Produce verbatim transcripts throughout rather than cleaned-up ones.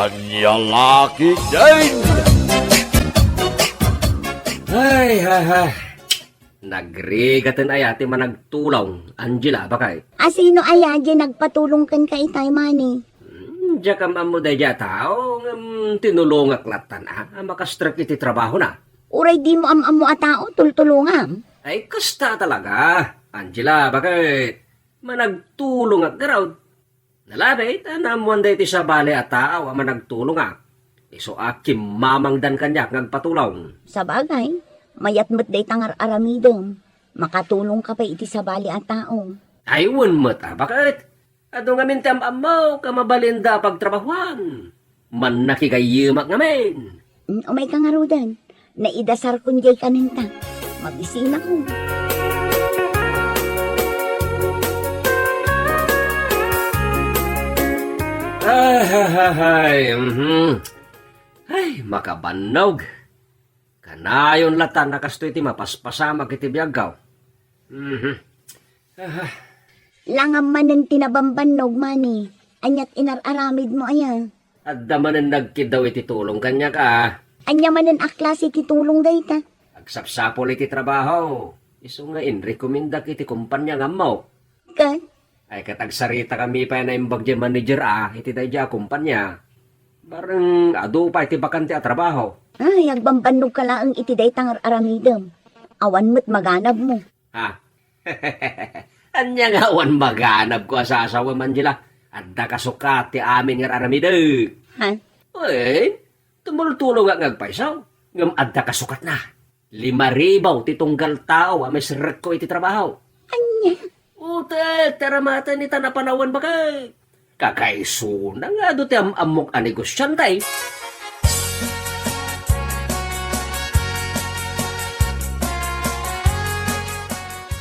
Ania la ketdin? Ay, ha, ha. Nagrigaten aya ti managtulong, Angela, bakay? A, sino aya diay nagpatulong kenka itay, Manny? Hmm, diak am-ammo daydiay a tao, ngem tinulongak lattan a, a makastrek iti trabahona. Uray dimo am-ammo a tao, tultulongam? Ay, kasta talaga, Angela, bakay? Managtulongak ngarud. Nalabit a naammoan daytoy sabali a tao a managtulongak. Isu a kimmamangdan kaniak nga agpatulong. Sabagay, mayat met dayta nga ar-aramidem. Makatulongka pay iti sabali a tao. Ay, wen met a, baket? Adu ngamin ti am-ammok a mabalinda a pagtrabahoan. Mannakigayyemak ngamin. Mm, umayka ngaruden. Naidasarkon diay kanenta. Mabisinakon. Ay, ay, ay, ay, mhm. Ay, makabannog. Kanayon latta a kastoy ti mapaspasamak iti biagko. Mhm. Ah. Langam manen ti nabambannog, Manny. Aniat inar-aramidmo aya? Adda manen nagkiddaw iti tulong kaniak a. Ania manen a klase ti tulong dayta? Agsapsapul iti trabaho. Isu nga inrekomendak iti kompania nga ammok. Ket? Ay, ket agsaritakami pay a naimbag diay manager a iti daydiay a kompania. Bareng adu pay ti bakante a trabaho. Ay, agbambannogka laeng iti dayta nga ar-aramidem. Awan met maganabmo. Ha? Ania nga awan maganabko a sasawem, Angela? Adda kasukat ti amin nga ar-aramidek. Ha? Wen, tumultulongak nga agpayso, ngem adda kasukatna. Lima ribu ti tunggal tao a maisrekko iti trabaho. Ania? Utek, ti aramatan ita napanawan, baket. Kakaisuna nga adu ti am-ammok a negosiante.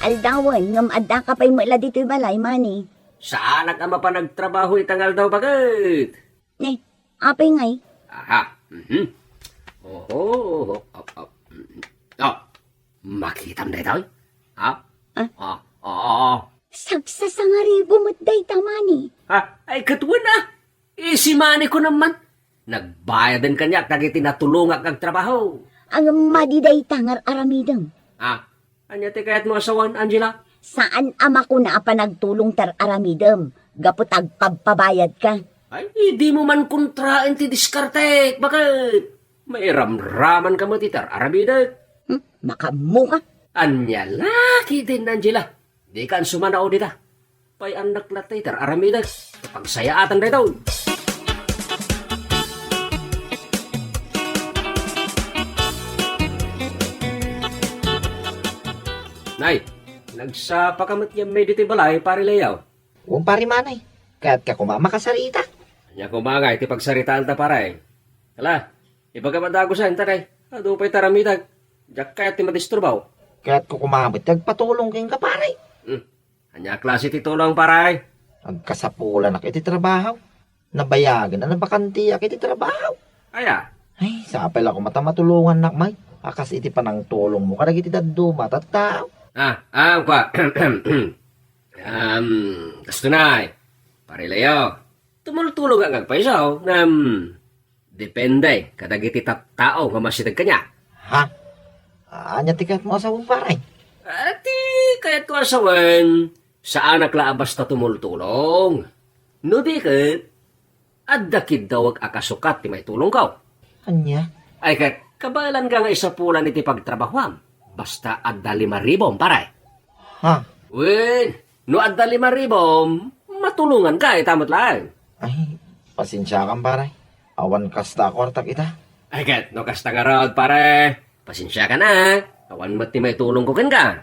Aldawen, ngem addaka pay met la ditoy balay, Manny? Saanak a mapan agtrabaho ita nga aldaw, baket. Ne, apay ngay? Aha. Mhm. Oho, oho, op, op. Mhm. Oh, makitam daytoy? Ha? Ah? Ah, ah, ah. Sagsasangaribu met dayta, Manny. Ha? Ay, ket wen a. Easy money ko naman. Nagbayaden kaniak dagiti natulongak nga agtrabaho. Ngem madi dayta nga ar-aramidem. Ah, ania ti kayatmo a sawen, Angela? Saan a makuna a panagtulong ti ar-aramidem gapu ta agpabpabayadka. Ay, dimo man kontraen ti diskartek, baket. Mairamramanka met iti ar-aramidek. Hmm, makaammoka. Ania la ketdin, Angela? Dikan sumanao dita. Pay-annak latta iti ar-aramidek. Pagsayaatan daytoy. Nay, nagsapaka met ngamin ditoy balay, Pare Leo? Wen, Pare Manny. Kayatka koma a makasarita. Ania koma ngay ti pagsaritaanta, pare? Ala, ibagam a dagusen, ta kay, adu pay ti aramidek. Diak kayat ti madisturbo. Kayatko koma met ti agpatulong kenka, pare. Hmm. Ania a klase ti tulong, pare? Agkasapulanak iti trabaho. Nabayagen a nabakanteak iti trabaho. Aya? Ay, sapay la koma ta matulongannak met a kas iti panangtulongmo kadagiti dadduma a tattao. Ah, ah, kua. Um, kasto nay, Pare Leo. Tumultulongak nga agpayso, ngem depende kadagiti tattao nga masidag kaniak. Ha? Ania ti kayatmo a sawen, pare? Ah, ti kayatko a sawen, saanak la a basta tumultulong. No di ket, adda kiddawek a kasukat ti maitulongko. Ania? Ay ket, kabaelanka nga isapulan iti pagtrabahoam. Basta adda lima ribom, pare. Ha? Wen, no adda lima ribom, matulonganka ita met laeng. Ay, pasensiakan, pare. Awan kasta a kuartak ita. Ay ket, no kasta ngarud, pare, pasensiakan a. Awan met ti maitulongko kenka.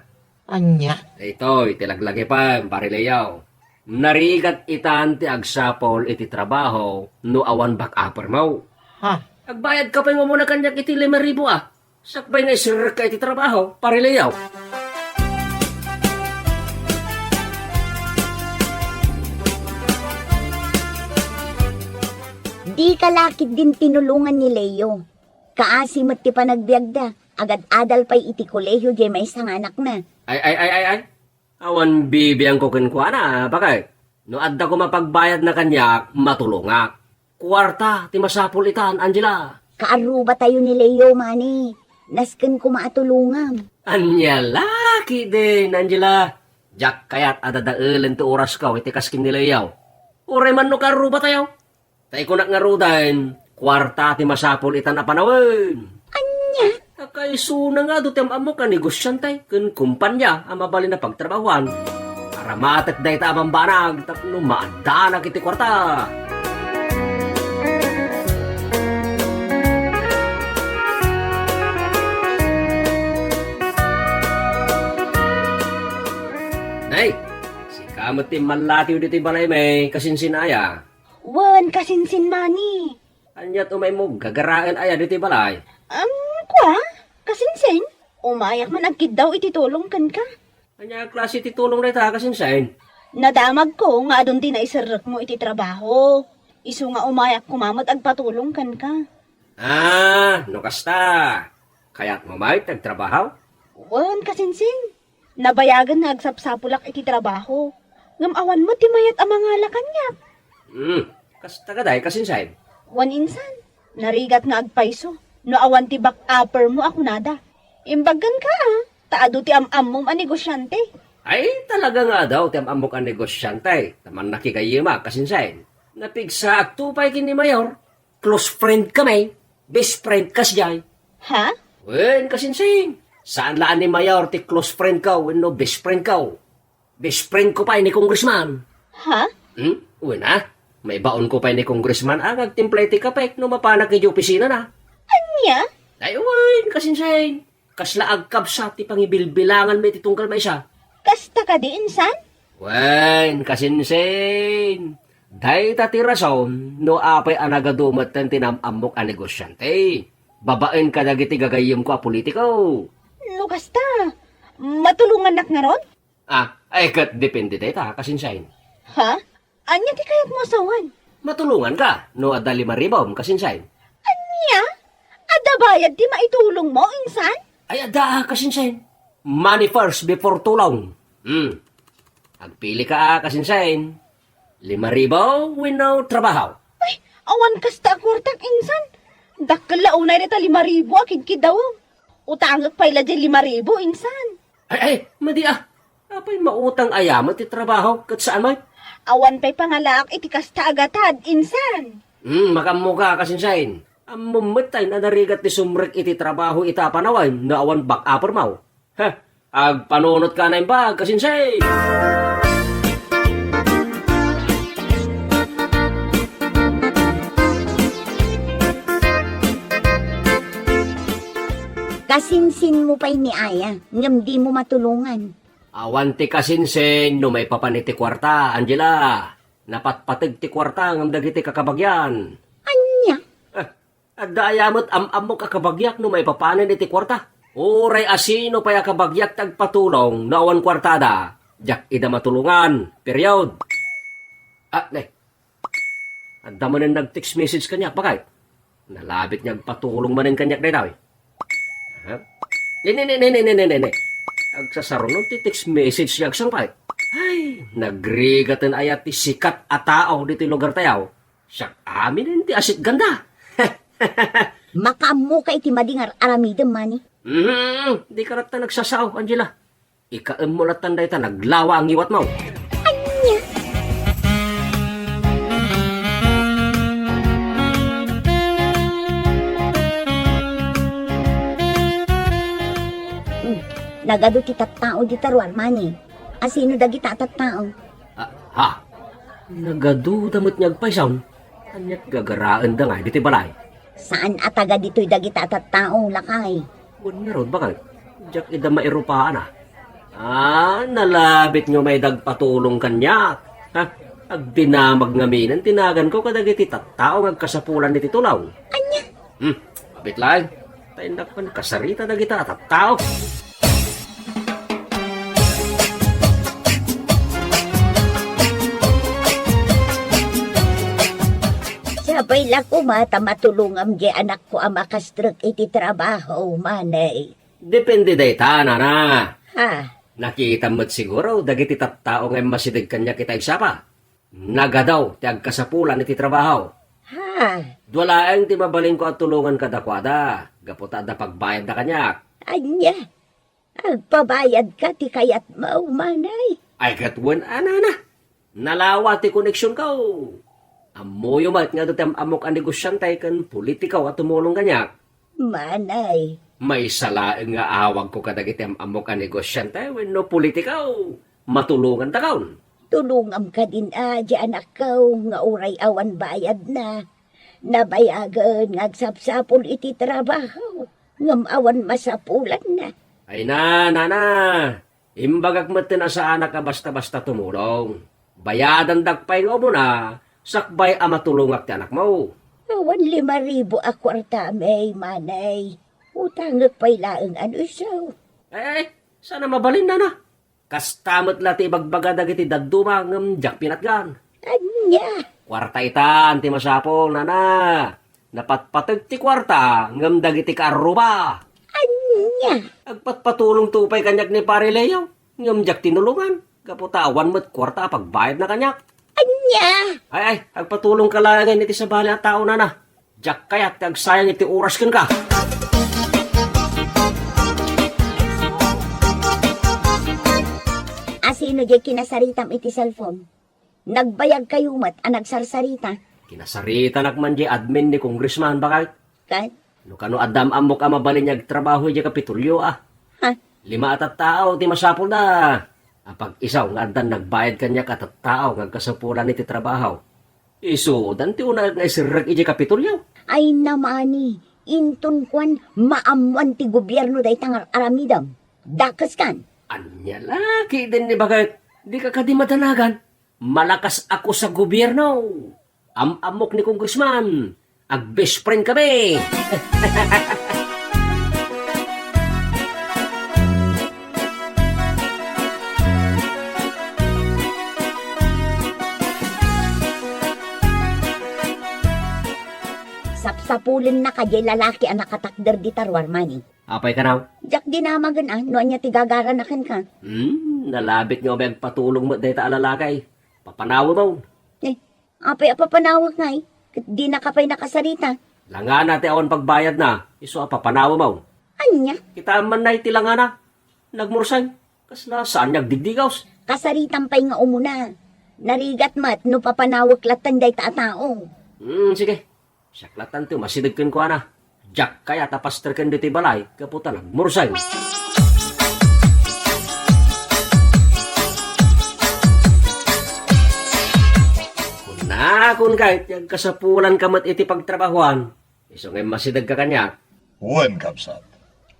Ania? Daytoy ti laglagipem, Pare Leo. Narigat itan ti agsapul iti trabaho no awan back upper mo. Ha? Agbayadka pay umuna kaniak iti lima ribu a. Sakbay nga isirrekka iti trabaho, Pare Leo. Dika la ketdin tinulongan ni Leo. Kaasi met ti panagbiagda, agad-adal pay iti kolehio diay maysa nga anakna. Ay, ay, ay, ay, ay. Awan bibiangko kenkuana, baket. No adda koma pagbayadna kaniak, matulongak. Kuarta ti masapul itan, Angela. Kaarrubatayo ni Leo, Manny. Nasken koma a tulongam. Ania la ketdin, Angela. Diak kayat a dadaelen ti orasko iti kas ken ni Leo. Uray man no kaarrubatayo. Ta ikunak ngaruden, kuarta ti masapul itan a panawen. Ania? Kakaisuna nga adu ti am-ammok a negosyante ken kompania a mabalin a pagtrabahuan. Aramatek dayta a bambanag tapno maaddanak iti kuarta. Nay, sika met ti mallatiw ditoy balaymi, kasinsin aya. Wen, kasinsin, Manny. Ania ti umaymo gagaraen aya ditoy balay? Am, kua, kasinsin, umayak man agkiddaw iti tulong kenka. Ania a klase ti tulong dayta, kasinsin? Nadamagko nga adun ti naiserrekmo iti trabaho. Isu nga umayak koma met agpatulong kenka. Ah, no kasta, kayatmo met ti agtrabaho? Wen, kasinsin. Nabayagen nga agsapsapulak iti trabaho. Ngem awan met ti mayat a mangala kaniak. Hmm, kasta kadi, kasinsin? Wen, insan, narigat nga agpayso no awan ti back upper mo a kunada. Imbag kenka, a, ta adu ti am-ammom a negosyante. Ay, talaga nga adu ti am-ammok a negosyante. Ta mannakigayyemak, kasinsin. Napigsaak to pay ken ni Mayor. Close friend kami. Best friend kas jay. Ha? Wen, kasinsin. Saan la a ni Mayor ti close friend ko wenno best friend ko. Best friend ko pay ni Congressman. Ha? Hmm? Wen a. Maibaon ko pay ni Congressman a nga agtimpla iti kape no mapanak iti opisina na. Ania? Ay, wen, kasinsin. Kasla agkabsat ti pangibilbilanganmi iti tunggal maysa. Kasta kadi, insan? Wen, kasinsin. Dayta ti rason no apay a nagadu metten ti nam-ammok a negosyante. Babaen kadagiti gagayyemko a politiko. No kasta, matulongannak ngarud? Ah, ay ket depende dayta, kasinsin. Ha? Ania ti kayatmo a sawen? Matulonganka no adda lima ribom, kasinsin. Ania? Adda bayad ti maitulongmo, insan? Ay, adda, kasinsin. Money first before tulong. Hmm. Agpilika, kasinsin. Lima ribu wenno trabaho? Ay, awan kasta a kuartak, insan. Dakkel la unay dayta lima ribu a kidkiddawem. Utangek pay la diay lima ribu, insan. Ay, ay, madi a. Apay mautang aya met ti trabaho ket saan met? Awan pay pangalaak iti kasta a gatad, insan. Hmm, makaammoka, kasinsin. Ammom met tay a narigat ti sumrek iti trabaho ita a panawen no awan back upper mo. Heh, agpanunotka a naimbag, kasinsin! Kasinsinmo pay ni aya, ngem dimo matulongan. Awan ti kasinsin no maipapan iti kuarta, Angela. Napatpateg ti kuarta ngem dagiti kakabagian. Ania? Eh, adda aya met am-ammok a kabagiak no maipapanen iti kuarta. Uray asino pay a kabagiak ti agpatulong no awan kuartada, diak ida matulongan. Period. Ah, ne. Adda manen nag-text message kaniak, bakay. Nalabit nga agpatulong manen kaniak daytoy. Ha? Ne, ne, ne, ne, ne, ne, ne, ne. Agsasaruno ti text message nga agsangpay. Ay, nagrigaten aya ti sikat a tao ditoy lugar tayo. Siak aminen ti asikganda. Makaammoka iti madi nga ar-aramidem, Manny. Mhm, di ka latta nagsasao, Angela. Ikaemmo lattan dayta naglawa a ngiwatmo. Ania? Hmm, nagadu ti tattao dita ruar, Manny. Asino dagita a tattao? Ah, ha? Nagaduda met nga agpayson. Ania ti gagaraenda ngay ditoy balay? Saan a taga ditoy dagita a tattao, lakay? Wen ngarud, bakay? Diak ida mairupaan, a. Ah, nalabit nga umayda agpatulong kaniak. Ha? Agdinamag ngaminen ti naganko kadagiti tattao nga agkasapulan iti tulong. Ania? Hmm, abit laeng. Ta innak man kasarita dagita a tattao. Siapay la koma ta matulongam diay anakko a makastrek iti trabaho, Manny. Depende dayta, nana. Ha? Nakitam met siguro dagiti tattao nga immasideg kaniak ita agsapa. Nagadu ti agkasapulan iti trabaho. Ha? Dua laeng ti mabalinko a tulongan kadakuada, gapu ta adda pagbayadda kaniak. Ania? Agpabayadka ti kayatmo, manay? Ay, ket wen a, nana. Nalawa ti koneksionko. Ammoyo met nga adda ti am-ammok a negosiante ken politiko a tumulong kaniak. Manay. Maysa laeng nga awagko kadagiti am-ammok a negosiante wenno politiko. Matulongandakon. Tulongam kadin a, di anakko, nga uray awan bayadna. Nabayagen nga agsapsapul iti trabaho, ngem awan masapulanna. Ay na, nana, imbagak metten a saanak a basta-basta tumulong. Bayadandak pay nga umuna, sakbay a matulongak ti anakmo. Awan lima ribu a kuarta, manay. Utangek pay laeng a no isu. Ay, ay, saan a mabalin, nana? Kasta met la ti ibagbaga dagiti dadduma ngem diak pinatgan. Ania? Kuarta itan ti masapul, nana. Napatpateg ti kuarta ngem dagiti kaarruba. Ania? Agpatpatulongto pay kaniak ni Pare Leo ngem diak tinulongan gapu ta awan met kuarta a pagbayadna kaniak. Ania? Ay, ay, agpatulongka laengen iti sabali a tao, nana. Diak kayat ti agsayang iti oras kenka. Asino diay kinasaritam iti cellphone? Nagbayagkayo met a nagsarsarita. Kinasaritanak man diay admin ni Congressman, baket. Ket? No kano adda am-ammok a mabalin nga agtrabaho idiay Kapitolyo, a. Ha? Lima a tattao ti masapulda. Apag-isaw nga addan nagbayad kaniak a tattao nga agkasapulan iti trabaho. Isudan ti unaek nga iserrek idiay Kapitolyo. Ay namani, inton kuan, maammoan ti gobierno dayta nga ar-aramidem. Dakeskan. Ania la ketdin ni baket, dika kadi madanagan. Malakas a kusa gobierno. Am-ammok ni Congressman. Ag-best friend kami. Sapsapulennaka diay lalaki a nakatakder dita ruar, manay. Apay kano? Diak dinamagen a no ania ti gagarana kenka. Hmm, nalabit nga umay agpatulong met dayta a lalaki. Papanawem. Eh, apay a papanawek ngay? Ket dinaka pay nakasarita. Langana ti awan pagbayadna, isu a papanawem. Ania? Kitaem man nay ti langana. Nagmurseng. Kasla saan nga agdigdigaws? Kasaritam pay nga umuna. Narigat met no papanawek latten dayta a tao. Hmm, sige. Siak latta ti umasideg kenkuana. Diak kayat a pasterken ditoy balay gapu ta nagmurseng. Kunakon ket ti agkasapulanka met iti pagtrabahoan. Isu nga immasidegka kaniak. Wen, kabsat.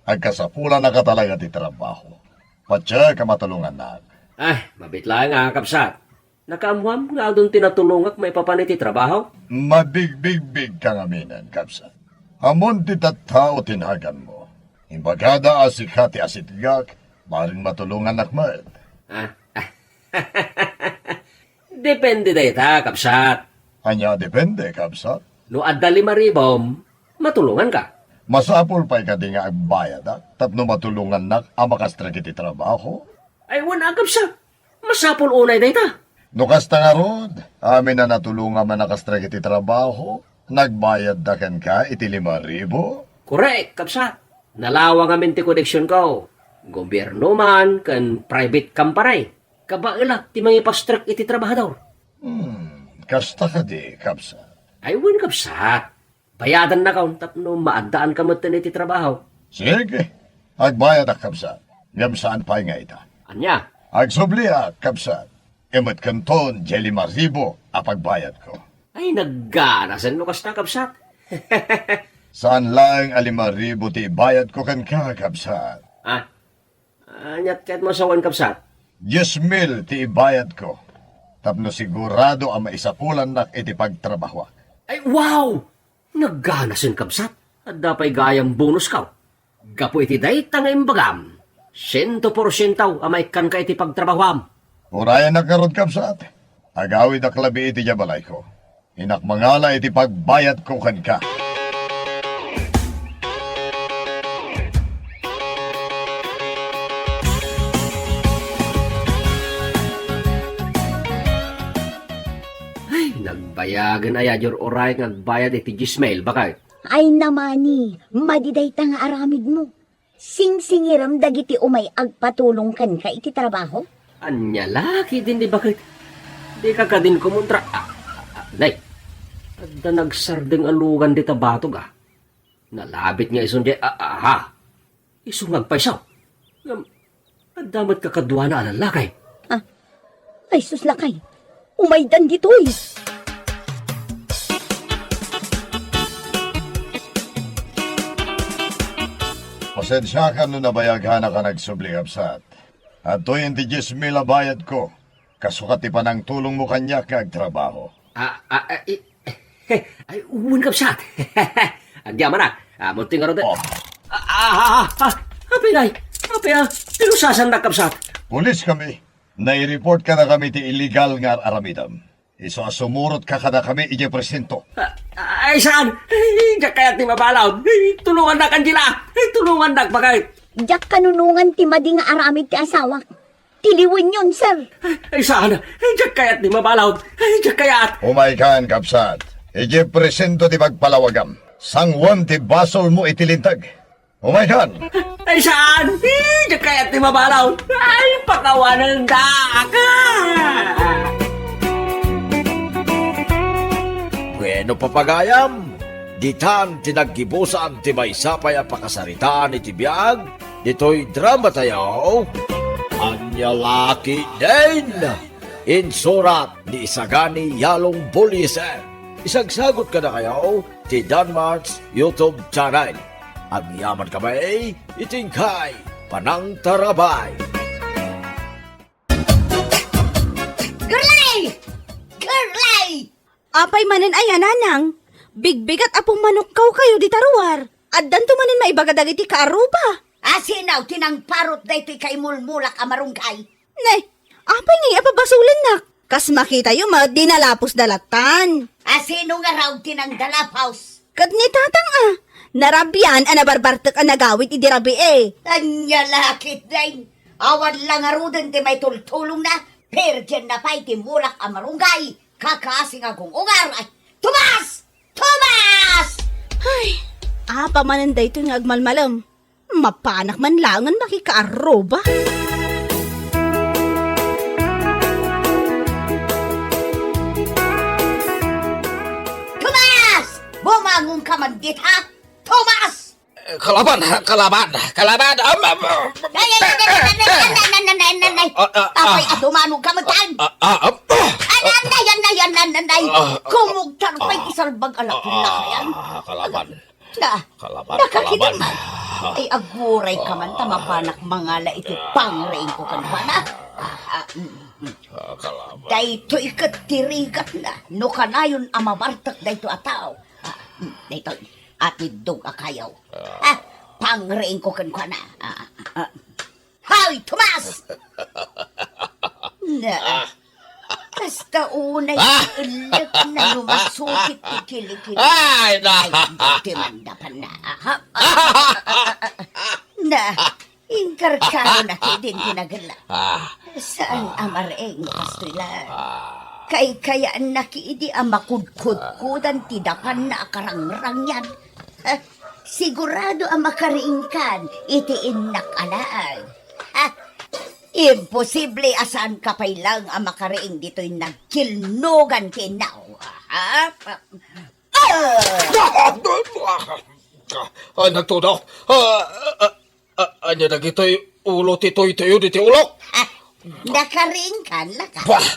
Agkasapulannaka talaga ti trabaho. Patiek a matulongannak. Ah, mabiit laeng a, kabsat. Nakaammoam nga adun ti natulongak maipapan iti trabaho? Mabigbigbigka ngaminen, kabsat. Ammon ti tattao ti naganmo. Imbagada a sika ti asitgak, bareng matulongannak met. Ah. Depende dayta, kabsat. Ania depende, kabsat? No adda lima ribom, matulonganka. Masapul pay kadi nga agbayadak tapno matulongannak a makastrek iti trabaho? Ay, wen a, kabsat. Masapul unay dayta. No kasta ngarud, amin a natulongam a nakastrek iti trabaho, nagbayadda kenka iti lima ribu? Korek, kabsat. Nalawa ngamin ti koneksionko. Gobierno man ken private company. Kabaelak ti mangipastrek iti trabahador. Hmm, kasta kadi, kabsat? Ay, wen, kabsat. Bayadannakon tapno maaddaanka metten iti trabaho. Sige, agbayadak, kabsat. Ngem saan pay nga ita. Ania? Agsubliak, kabsat. Imet kenton diay lima ribu a pagbayadko. Ay, nagganasen no kasta, kabsat. Saan laeng a lima ribu ti ibayadko kenka, kabsat. Ah, aniat ket masawan, kabsat? Dies mil ti ibayadko tapno sigurado a maisapulannak iti pagtrabahoak. Ay, wow! Nagganasen, kabsat. Adda pay gayam bonusko. Gapu iti dayta nga imbagam, siento porsiento a maikkanka iti pagtrabahoam. Urayanak ngarud, kabsat. Agawidak labi iti diay balayko. Innak mangala iti pagbayadko kenka. Ay, nagbayad Ayagen aya diay uray nga agbayad iti diez mil, baket? Ay namani, madi dayta nga aramidmo. Singsingirem dagiti umay agpatulong kenka iti trabaho? Ania la ketdin, baket? Dika kadin kumontra. Ah, ah, ah, nay, adda nagsardeng a lugan dita batog, ah. Nalabit nga isun diay, ah, aha. Isu nga agpayso. Ngem, adda met kakaduana a lallaki. Ah, ay sus, lakay. Umaydan ditoy. Pasensiakan no nabayagannak a nagsubli, kabsat. Adtoyen ti diez mil a bayadko. Kasukat ti panangtulongmo kaniak nga agtrabaho. Ah, ah, ah, i-, ay, wen, kabsat. Agyamanak. Ah, munti ngaruden. Oh. Ah, ah, ah, ah, ah, apay, nay? Apay, ah, pinusasannak, kabsat. Pulis kami. Naireport kadakami ti illegal nga ar-aramidem. Isu a sumurotka kadakami idiay presinto. Ah, ay, saan? Ay, diak kayat ti mabalud. Ay, tulongannak, Angela. Ay, tulongannak, baket. Diak kanunongan ti madi nga aramid ti asawak. Tiliwenyon, sir. Ay, saan? Ay, diak kayat ti mabalud. Ay, diak kayat. Umaykan, kabsat. Idiay presinto ti pagpalawagam. Sangoen ti basolmo iti linteg. Umaykan. Ay, saan? Ay, diak kayat ti mabalud. Ay, pakawanendak. Bueno, papagayam, ditan ti naggibusan ti maysa pay a pakasaritaan iti biag ditoy dramatayo, Ania la ketdin? Insurat ni Isagani Yalong Buliesen. Isagsagut kadakayo ti Danmart's YouTube channel. Agyaman kami iti inkay panangtarabay. Girlay! Girlay! Apay manen aya, nanang? Bigbigat a pummanokkaw kayo dita ruar. Addanto manen maibaga dagiti kaarruba. Asino ti nangparut daytoy kaimulmulak a marunggay? Ne, apay ngay a pabasolennak? Kas makitayo met, dinalapos da lattan. Asino ngarud ti nangdalapos? Ket ni tatang a, narabian a nabarbartek a nagawid idi rabii. Ania la ketdin? Awan la ngaruden ti maitultulongna, perdianna pay ti mulak a marunggay, kakasi nga gung-ungar. Ay, Tomas! Tomas! Ay, apa manen daytoy nga agmalmalem? Mapanak man laengen makikaarruba. Tomas! Bumangonka man dita! Tomas! Kalaban, kalaban, kalaban! Am, am, am. Nay, nay, nay, nay, nay, nay, nay, nay, nay, nay, nay. Ah, ah, ah. Apay, adumanog ka man, tan. Ah, ah, ah. Ay, nay, nay, nay, nay, nay, nay. Ah, ah. Kumugtar pay ti salbag a laklakayan. Ah, kalaban. Na, kalaban, nakakita kalaban. Ay, aguray ka man, ta mapanak mangala iti pangriingko kenkuana. Ah, ah, mm, mm. Ah, kalaban. Daytoy ket ti rigatna, no kanayon a mabartek daytoy a tao. Ah, mm, daytoy, atiddog a kayo. Ah. Ah, pangriingko kenkuana. Ah, ah, ah. Hoy, Tomas! Na, ah. Kasta unay ti ellekna no masukit ti kilikili. Ay, na. Ay, di man dapan na. Aha. Na, inkarkaronak idin ti nagella. Ah. Saan a mareng, Pastoy la? Ah. Kaykayaannak idi a makudkudkudan ti dapanna a karangrangyan. Ah, sigurado a makariingkan iti innak a laeng. Ah, imposible a saanka pay laeng a makariing ditoy nagkilnogan ti innaw. Ah, ah, ah. Ah, nagtudok. Ah, ah, ah, ania dagitoy ulo ti tuytuyo ditoy ulok? Ah, nakariingkan, laka. Bah!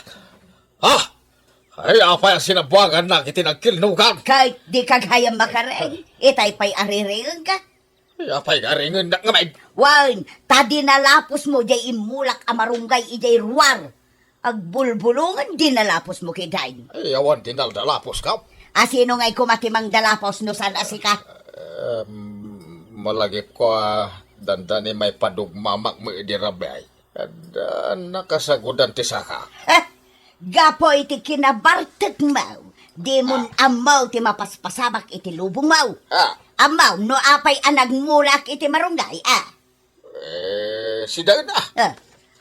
Ah! Ay, apay a sinabuangannak iti nagkilnogan? Ket dika gayam makariing, itay pay a ririingka. Ay, apay nga riingennak ngamin? Wen, ta dinalapusmo diay immulak a marunggay idiay ruar. Agbulbulongen dinalapusmo, ketdin. Ay, awan ti naldalaposka. Asino ngay koma ti mangdalapos no saan a sika? Em, malagipko a dandani maipadugmamak met idi rabii. Adda nakasagudan ti saka. Eh, gapu iti kinabartekmo, dimon ammo ti mapaspasabak iti lubongmo. Ah. Ammo no apay a nagmulak iti marunggay, ah. Eh, sidaen, ah. Ah,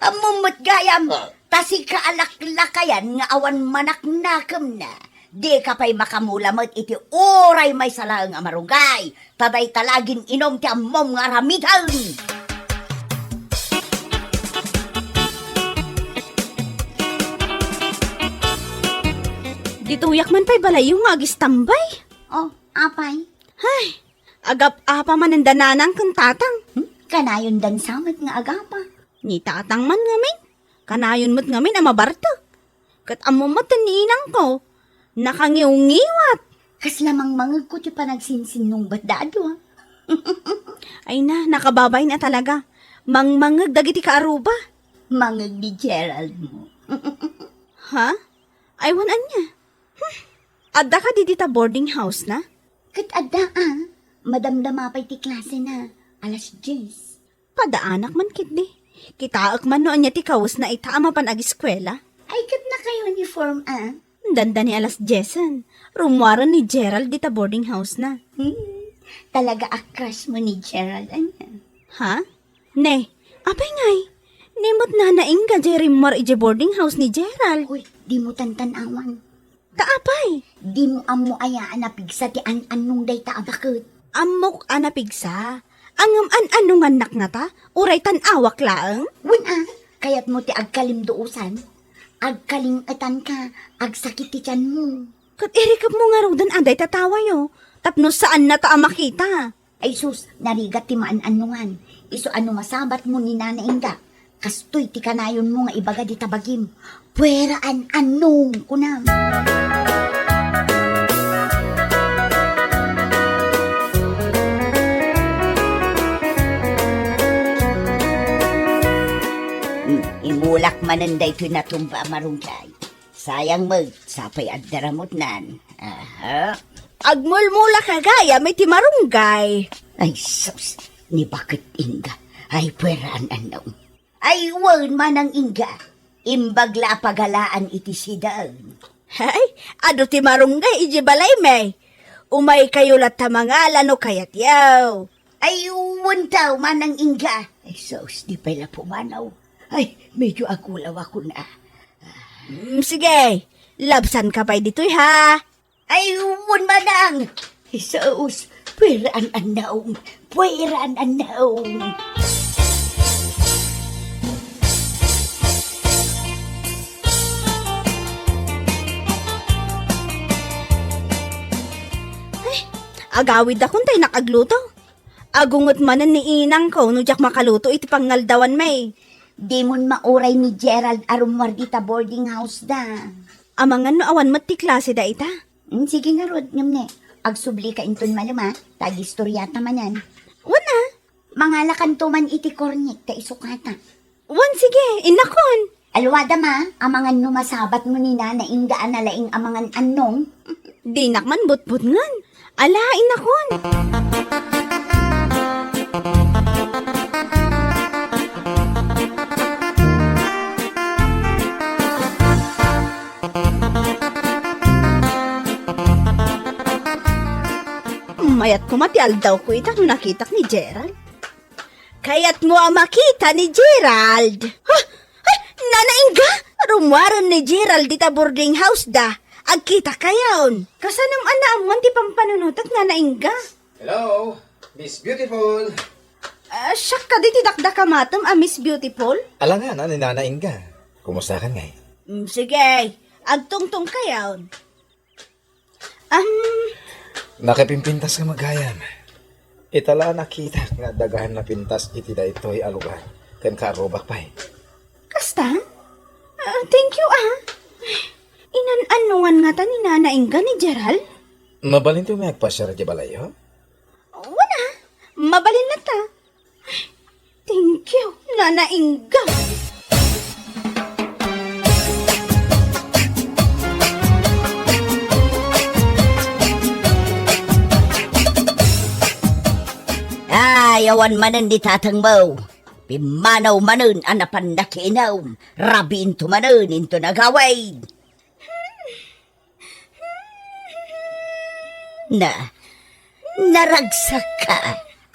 ammom met gayam, ah, ta sika a laklakayan nga awan manaknakemna. Dika pay makamula met iti uray maysa laeng a marunggay, ta dayta la gin-inum ti ammom nga aramiden. Ditoyak man pay balayyo nga agistambay. Oh, apay? Ay, agap-apa manen da nanang ken tatang. Hmm? Kanayon dansa met nga agapa. Ni tatang man ngamin. Kanayon met ngamin a mabartek. Ket ammom met ni inangko, nakangiwngiwat. Kasla mangmangegko ti panagsinsinnungbatda a dua. Ay na, nakababain a talaga. Mangmangeg dagiti kaaruba. Mangeg ni Gerald mo. Ha? Ay, wen ania? Hmm. Adda kadi dita boarding house na? Ket adda a. Madamdama pay ti klase na. Alas dies. Padaanak man ketdi. Kitaek man no ania ti kawesna ita a mapan agiskuela. Ay, ket naka-uniform a. Dandani alas diesen. Rummuaren ni Gerald dita boarding house na. Hmm. Talaga a crush mo ni Gerald, ania? Ha? Ne, apay ngay? Ni met nanaingga jay rimmuar idiay boarding house ni Gerald. Uy, dimo tantan-awan. Ta apay? Dimo ammo aya a napigsa ti an-annong dayta a baket? Ammok a napigsa. Ngem an-annongannak ngata, uray tan-awak laeng? Wen a, kayatmo ti agkalimduosan? Agkaling-etanka, agsakit ti tianmo. Ket irikepmo ngaruden a dayta tawayo, tapno saannata a makita. Ay sus, narigat ti maan-annongan. Isu a no masabatmo ni Nana Inga, kastoy ti kanayonmo nga ibaga dita bagim. Puera an-annong, kunam. Hmm, imulak manen daytoy natumba a marunggay. Sayang met, sapay adda ramutnan. Aha. Agmulmulak gayam iti marunggay. Ay, sus, ni baket Inga. Ay, puera an-annong. Ay, wen, Manang Inga. Imbag la a pagalaan iti sidaen. Hay, adu ti marunggay iti balaymi. Umaykayo latta mangala no kayatyo. Ay, wen taw, Manang Inga. Ay, sus, di pay la pumanaw. Ay, medyo agulawakon a. Mm, sige, labsanka pay ditoy, ha? Ay, wen, Manang. Ay, sus, puera an-annong. Puera an-annong. Ay, agawidakon ta innak agluto. Agunget manen ni inangko no diak makaluto iti pangngaldawanmi. Dimon mauray ni Gerald a rummuar dita boarding house da. Amangan no awan met ti klase da ita? Mm, sige ngarud, ngem ne, agsublika inton malem a, ta agistoriata manen. Wen a. Mangalakanto man iti kornik ta isukata. Wen, sige, innakon. Aluada ma, amangan no masabatmo ni Nana Inga a nalaing a mangan-annong. Dinak man butbutngen. Ala, innakon. Mayat koma ti aldawko ita no nakitak ni Gerald. Kayatmo a makita ni Gerald? Ha? Ay, Nana Inga! Rummuaren ni Gerald dita boarding house da. Agkitakayon. Kasanom a naammuan ti pampanunotak, Nana Inga? Hello, Miss Beautiful. Ah, siak kadi ti dakdakamatem a Miss Beautiful? Alangan, ni Nana Inga. Kumustakan ngay? Mm, sige, agtungtongkayon. Am. Nakapimpintas ka met gayam. Ita la nakitak nga adda gahen napintas iti daytoy a lugar, ken kaarrubak pay. Kasta? Ah, thank you, ah. Inan-annuan ngata ni Nana Inga ni Gerald? Mabalin ti umay agpasiar iti balayyo? Wen a, mabalin latta. Thank you, Nana Inga. Ay, awan manen ni tatangmo. Pimmanaw manen a napan nakiinum. Rabiinto manen inton agawid. Na, naragsakka,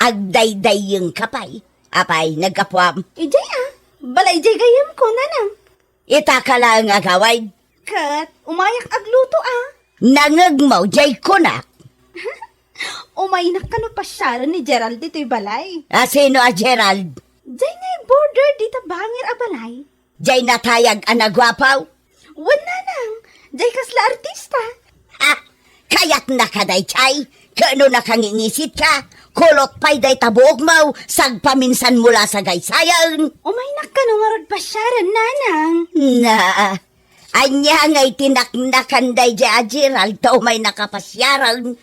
agdaydayyengka pay. Apay, naggapuam? Idiay a, bala idiay gayyemko, nanang. Itaka laeng agawid. Ket, umayak agluto a. Nangegmo, jay kunak. Umaynak kano pasiaren ni Gerald ditoy balay. A, sino a Gerald? Jay nga border dita bangir a balay. Jay natayag a naguapo? Wen, nanang, jay kasla artista. Ha? Kayatnaka dayjay? Ket no nakangingisit ka, kulot pay dayta buokmo, sagpaminsanmo la sagaysayen. Umaynak kano ngarud pasiaren, nanang. Na, ania nga iti naknakan dayjay a Gerald ta umaynaka pasiaren?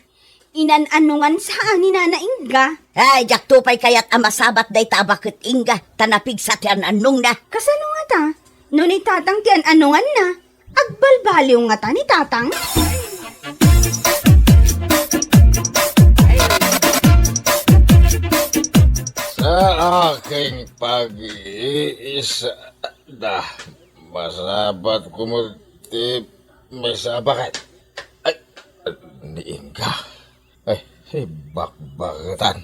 Inan-anongan sa ni Nana Inga. Ay, diakto pay kayat a masabat dayta a baket Inga, ta napigsa ti an-annongna. Kasano ngata? No ni Tatang ti an-anonganna, agbalbaliw ngata ni Tatang? Sa aking pag-iisda, masabat ko mo ti may sabakan. Ay, ni Inga. Ay, si Bakbaketan.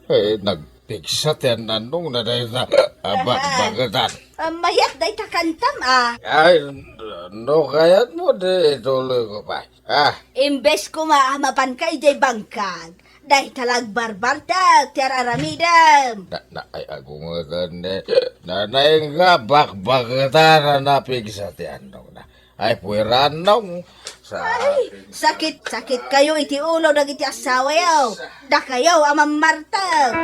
Ay, nagpigsa ti an-annongna dayta a Bakbaketan. Ah, mayat dayta kantam, a. Ay, no kayatmo, di ituloy ko pay. Ah. Imbes koma a mapanka idiay bangkag, dayta la agbarbartek ti ar-aramidem. Na, na, ay, agungeten, eh. Nana Inga, Bakbaketan a napigsa ti annongna. Ay, pueran, no? Sa Ay, sakit, sakit kayo iti ulo dagiti asawayo. Dakayo a mammartek.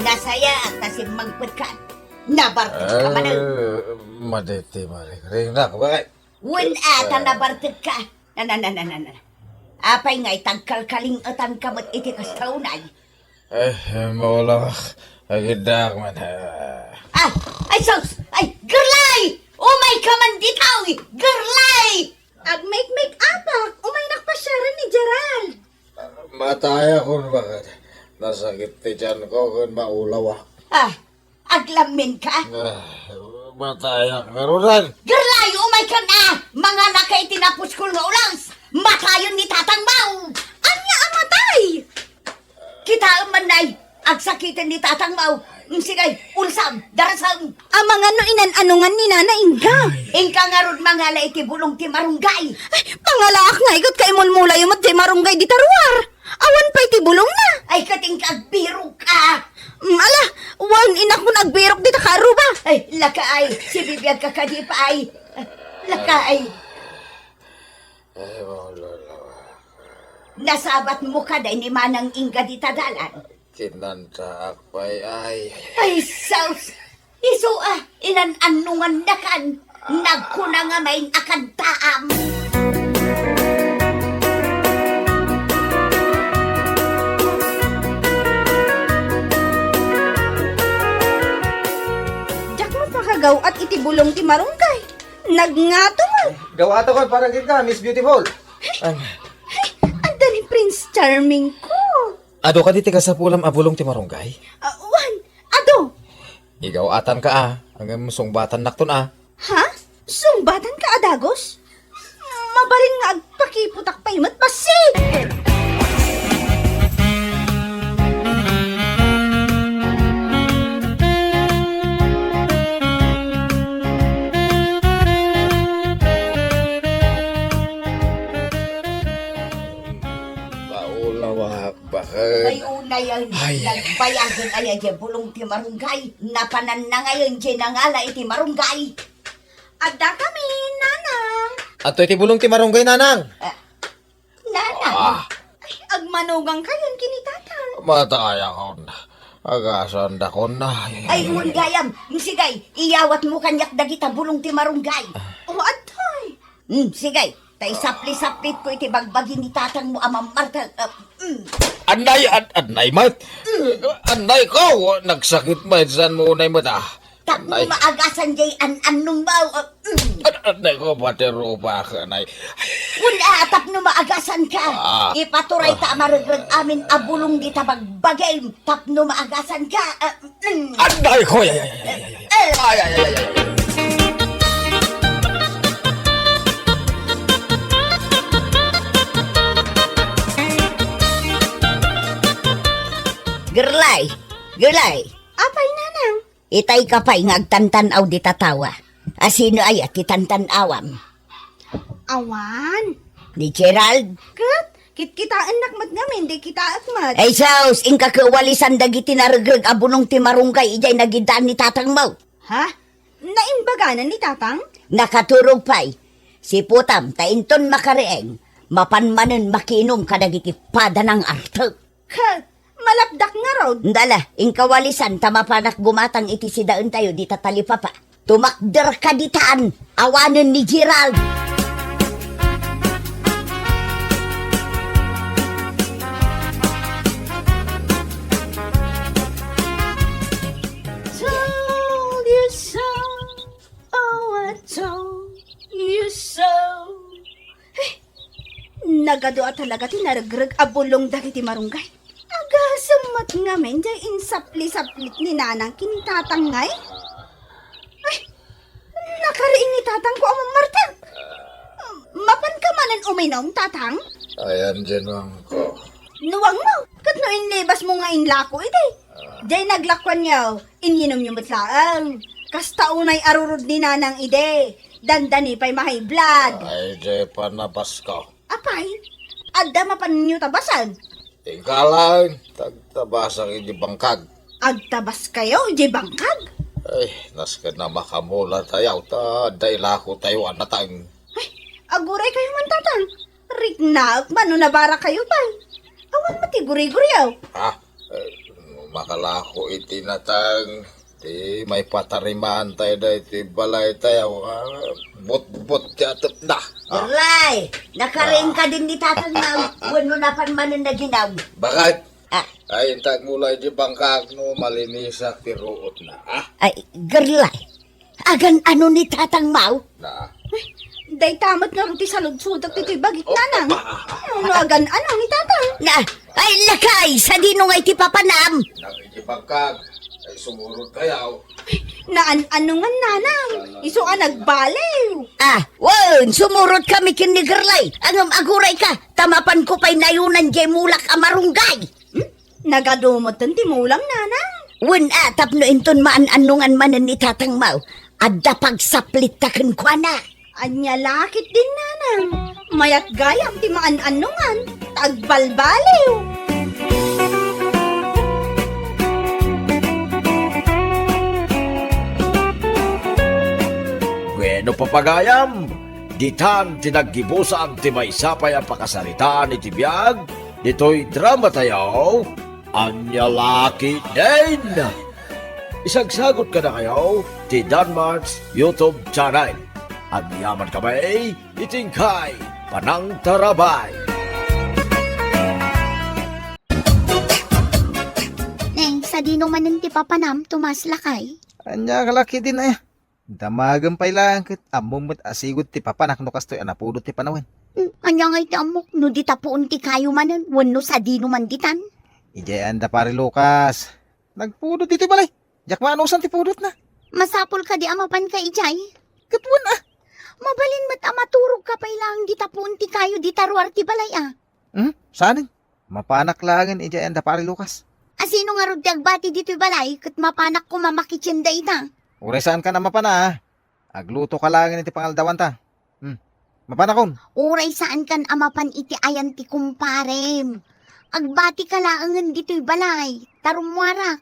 Nasayaat ta simmangpetka. Nabartek ka manen. Eh, maditi, Maring Ringnak, bakit? Wen, a, ta nabartek ka. Na, na, na, na, na, na. Apay nga itagkalkalingetanka met iti kasta unay? Eh, maulawak. Agiddaak man, ah. Ah, ay, sus! Ay, Gerlay! Umay ka man ditoy! Gerlay! Agmake-make-upak, umaynak pasiaren ni Gerald. Matayakon, bakit? Nasakit ti tiyan ko ken maulawak. Ah, aglammin ka? Ah, matayak ngaruden. Gerlay, umay ka na! Mangala ka iti napuskol nga ulas! Matayen ni tatang mo! Ania a matay? Kitaem man, nay, agsakiten ni tatang mo. Mm, sige, ulsam, darasam. Amangan no inan-anongan ni Nana Inga. Inka ngarud mangala iti bulong ti marunggay. Ay, pangalaak nga igut ka imulmulayo met jay marunggay dita ruar. Awan pay ti bulongna. Ay, ket inka agbirok ka. Mm, ala, wen, inakon agbirok dita karuba. Ay, laka ay, sibibiag ka kadi pay. Laka ay. Ay, maulawak. Nasabatmo kadi ni Manang Inga dita dalan? Kinantaak pay, ay. Ay, sus! Isu a, inan-annongannakan. Nagkuna nga main a kantaam. Diak makagaw-at iti bulong ti marunggay. Nagngato man. Gaw-atakon para kenka, Miss Beautiful. Ay, adda ni Prince Charming ko. Adu kadi ti kasapulam a bulong ti marunggay? Ah, wen, adu. Igaw-atanka a, ngem sungbatannakton a. Ha? Sungbatanka a dagus? Mabalin nga agpakiputak pay met, bassit! Maulawak. Bakit? Ay, unay, ay, ay, nagbayagen aya jay bulong ti marunggay. Napananna ngayon jay nangala iti marunggay. Adda kami, Nanang. Adtoy ti bulong ti marunggay, Nanang. Ah, Nanang. Ah. Ay, agmanugang kayon kini Tatang. Matayakon. Agasandakon na. Ay, wen gayam. Sige, iyawatmo kaniak dagita bulong ti marunggay. O, adtoy. Hmm, sige. Ta isapli-saplitko iti bagbagi ni tatangmo a mammartag. Ah, mm. Annay, an-, annay met. Mm. Annay ko, nagsakit met, saan mo unay met, ah? Tapno maagasan jay an-annong mo, ah, mm. An-, annay ko, pati rupak, annay. Wen, ah, tapno maagasan ka. Ah. Ipaturay ta a maregreg amin a bulong dita bagbagim. Tapno maagasan ka, ah, mm. Aray ko! Ay, ay, ay, ay, ay, ay, ay. Eh. Ay, ay, ay, ay, ay. Gerlay, Gulay! Apay, nanang? Itay ka pay nga agtantan-aw dita tawa. A sino aya ti tantan-awam? Awan. Ni Gerald? Ket, kitkitaennak met ngamin, di kitaek met. Ay sus, inka kawalisan dagiti naregreg a bulong ti marunggay idiay nagiddaan ni tatangmo. Ha? Naimbaganan ni tatang? Nakaturog pay. Siputam ta inton makariing, mapan manen makiinum kadagiti padanang artek. Ket, malapdak ngarud. Ndala, inka walisan ta mapanak gumatang iti sidaentayo dita talipapa. Tumakder ka ditan, awanen ni Gerald. Told you so. Oh, I told you so. Eh, nagadu a talaga ti naregreg a bulong dagiti marunggay. Agasem met ngamin jay insapli-saplit ni nanang ken tatang ngay. Ay, nakariing ni tatang ko a mammartek. Mapanka manen uminum, tatang? Ayan, Jenwang ko. Nuwang mo, ket no inlibas mo nga inlako idi. Jay naglakuanyo, inyinumyo met laeng. Kasta unay arurod ni nanang idi. Dandani pay ma-high blood. Ay, jay panabas ko. Apay, adda mapanyo tabasan? Inka laeng, tagtabasak iti bangkag. Agtabas kayo iti bangkag? Ay, nasken a makamula tayo, ta adda ilako tayo a natang. Ay, aguray kayo man, tatang. Riknaek man no nabara kayo pay. Awan met ti guriguriyo. Ha? Eh, makalako iti natang. Ti maipatarimaan tayo daytoy balay tayo, ah, butbot ti atepna. Ah. Gerlay, nakariing ka din ni tatang na wenno napan manen naginum? Bakit? Ah. Ay, intag mula iti bangkag no malinisak ti ruot na, ah? Ay, Gerlay, agan-ano ni tatang mo? Na. Dayta met ngarud ti saludsodek ditoy bagik, nanang. No agan-ano ni tatang? Na, ay, lakay, sadino nga iti papanam? Nakikipagkag, ay sumurot kayaw. Naan-ano nga, nanang? Isu a nagbaliw. Ah, wen, sumurot kami ken ni Gerlay. Ngem aguray ka, ta mapan ko pay nayunan jay mulak a marunggay. Hmm? Nagadu met ti mulam, nanang? Wen a, tapno inton maan-annongan manen ni tatang mo, adda pagsaplit ta kenkuana. Ania la ketdin, nanang? Mayat gayam ti maan-annongan, ta agbalbaliw. Bueno, papagayam, ditan ti naggibusan ti maysa pay a pakasaritaan iti biag ditoy drama tayo, Ania la ketdin? Isagsagot kadakayo ti Danmart's YouTube channel. Agyaman kami iti inkay panangtarabay. Neng, sadino manen ti papanam, Tomas, lakay? Ania la ketdin, eh? Damagem pay laeng ket ammom met a sigud ti papanak no kastoy a napudot ti panawen. Hmm, ania ngay ti ammok no dita puon ti kayo manen wenno sadino man ditan? Idiay anda Pari Lucas. Nagpudot ditoy balay. Diak maanusan ti pudotna. Masapul kadi a mapanka idiay? Ket wen a. Mabalin met a maturogka pay laeng dita puon ti kayo dita ruar ti balay a. Hmm? Saanen? Mapanak laengen idiay anda Pari Lucas. A sino ngarud ti agbati ditoy balay ket mapanak koma makitien dayta? Uray saankan a mapana, a. Aglutoka laengen iti pangaldawanta. Hmm. Mapanakon. Uray saankan a mapan iti ayan ti kumparem. Agbatika laengen ditoy balay, ta rummuarak.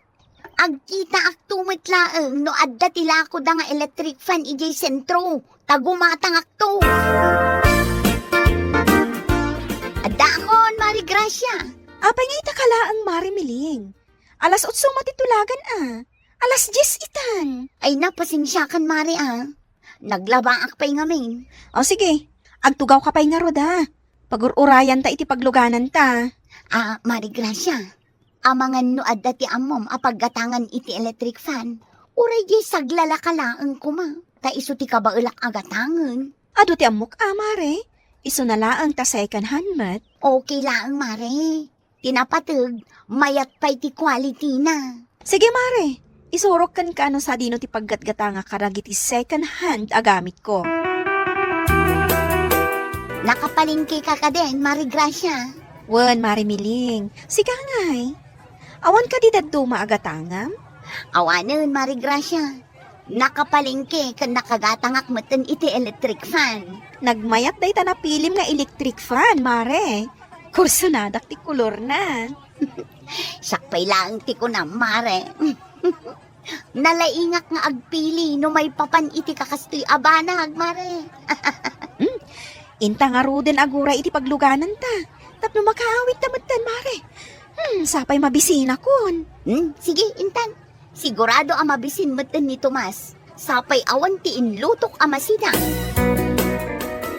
Agkitaakto met laeng no adda ti lakoda nga electric fan idiay sentro, ta gumatangakto. Addaakon, Mari Gracia. Apay nga ita ka laeng, Mari Miling? Alas otso met ti tulagan a. Alas dies itan. Ay, napasensiakan, Mari, a. Naglabaak pay ngamin. O, sige. Agtugawka pay ngarud, a. Pagur-urayanta iti paglugananta. A, Mari Gracia. Amangan no adda ti ammom a paggatangan iti electric fan, uray diay saglalaka laeng koma, ta isu ti kabaelak a gatangen. Adu ti ammok a, Mare. Isuna laeng ta second hand met. Okay laeng, Mare. Ti napateg, mayat pay ti quality na. Sige, Mare. Isurok kenka no sadino ti paggatgatangak kadagiti second hand a gamitko. Nakapalengkeka kadin, Mare Gracia? Wen, Mare Miling. Sika ngay? Awan kadi dadduma a gatangam? Awanen, Mare Gracia. Nakapalengke ken nakagatangak metten iti electric fan. Nagmayat dayta napilim nga electric fan, Mare. Kursonadak ti kolorna. Siak pay laeng ti kunam, Mare. Nalaingak nga agpili no maipapan iti kakastoy a banag, Mare. Hmm, inta ngaruden agura iti paglugananta. Tapno makaawidta metten, Mare. Hmm, sapay mabisinakon. Hmm, sige, intan. Sigurado a mabisin metten ni Tomas. Sapay awan ti inlutok a masidang.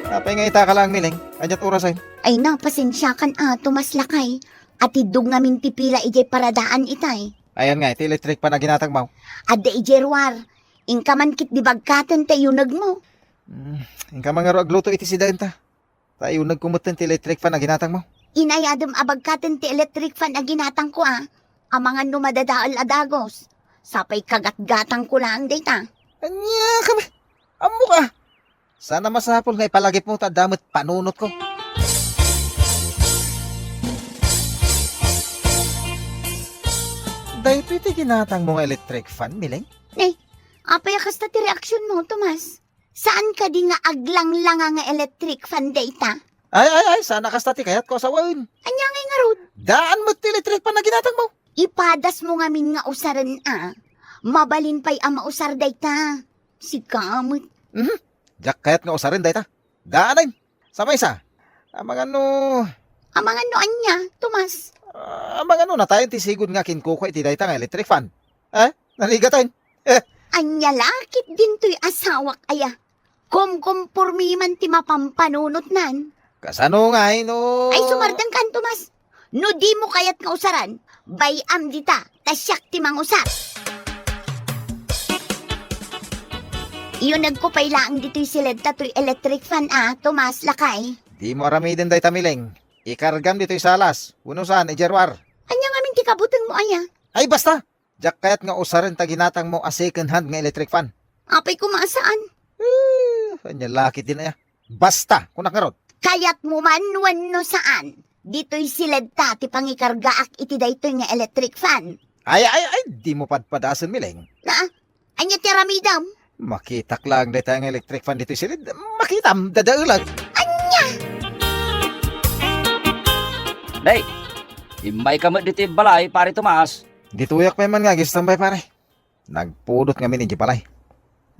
Apay nga itaka laeng, Miling? Ania't orasen? Ay na, pasensiakan a, Tomas lakay. Atiddog ngamin ti pila idiay paradaan itay. Ayan nga, iti electric fan a ginatangmo. Adda idiay ruar. Inka man ket di bagkaten ti ayunegmo. Hmm, inka man ngarud agluto iti sidaenta. Ta ayunegko metten ti electric fan a ginatangmo. Inayadem a bagkaten ti electric fan a ginatangko a. Amangan no madadael a dagos. Sapay kagatgatangko laeng dayta. Ania ka ba? Ammok a. Saan a masapul nga ipalagipmo ta adda met panunotko. Daytoy ti ginatangmo nga electric fan, Miling? Eh, apay a kasta ti reaksionmo, Tomas? Saan kadi nga aglanglanga nga electric fan dayta? Ay, ay, ay, saan a kasta ti kayatko a sawen. Ania ngay ngarud? Daan met ti electric fan a ginatangmo. Ipadasmo ngamin nga usaren a. Mabalin pay a mausar dayta. Sika met. Mhm. Diak kayat nga usaren dayta. Daanen. Sa maysa. Amangan no. Amangan no ania, Tomas? Ah, amangan no natayen ti sigud nga kinkukua iti dayta nga electric fan. Eh? Narigaten. Eh. Ania la ket dintoy asawak aya? Kumkumpormi man ti mapampanunotnan. Kasano ngay no? Ay, sumardengkan, Tomas. No dimo kayat nga usaran, bay-am dita, ta siak ti mangusar. Iyunegko pay laeng ditoy siledta toy electric fan a, Tomas, lakay. Dimo aramiden dayta, Miling. Ikargam ditoy salas, wenno saan, idiay ruar. Ania ngamin ti kabutengmo aya? Ay, basta! Diak kayat nga usaren ta ginatangmo a second hand nga electric fan. Apay koma a saan? Eh, ania la ketdin aya? Basta, kunak ngarud. Kayatmo man wenno saan, ditoy siledta ti pangikargaak iti daytoy nga electric fan. Ay, ay, ay, dimo padpadasen, Miling. Na, ania ti aramidem? Makitak laeng dayta nga electric fan ditoy siled. Makitam, dadaelek. Ania? Nay, immayka met ditoy balay, Pare Tomas. Ditoyak pay man nga agistambay, pare. Nagpudot ngamin idiay balay.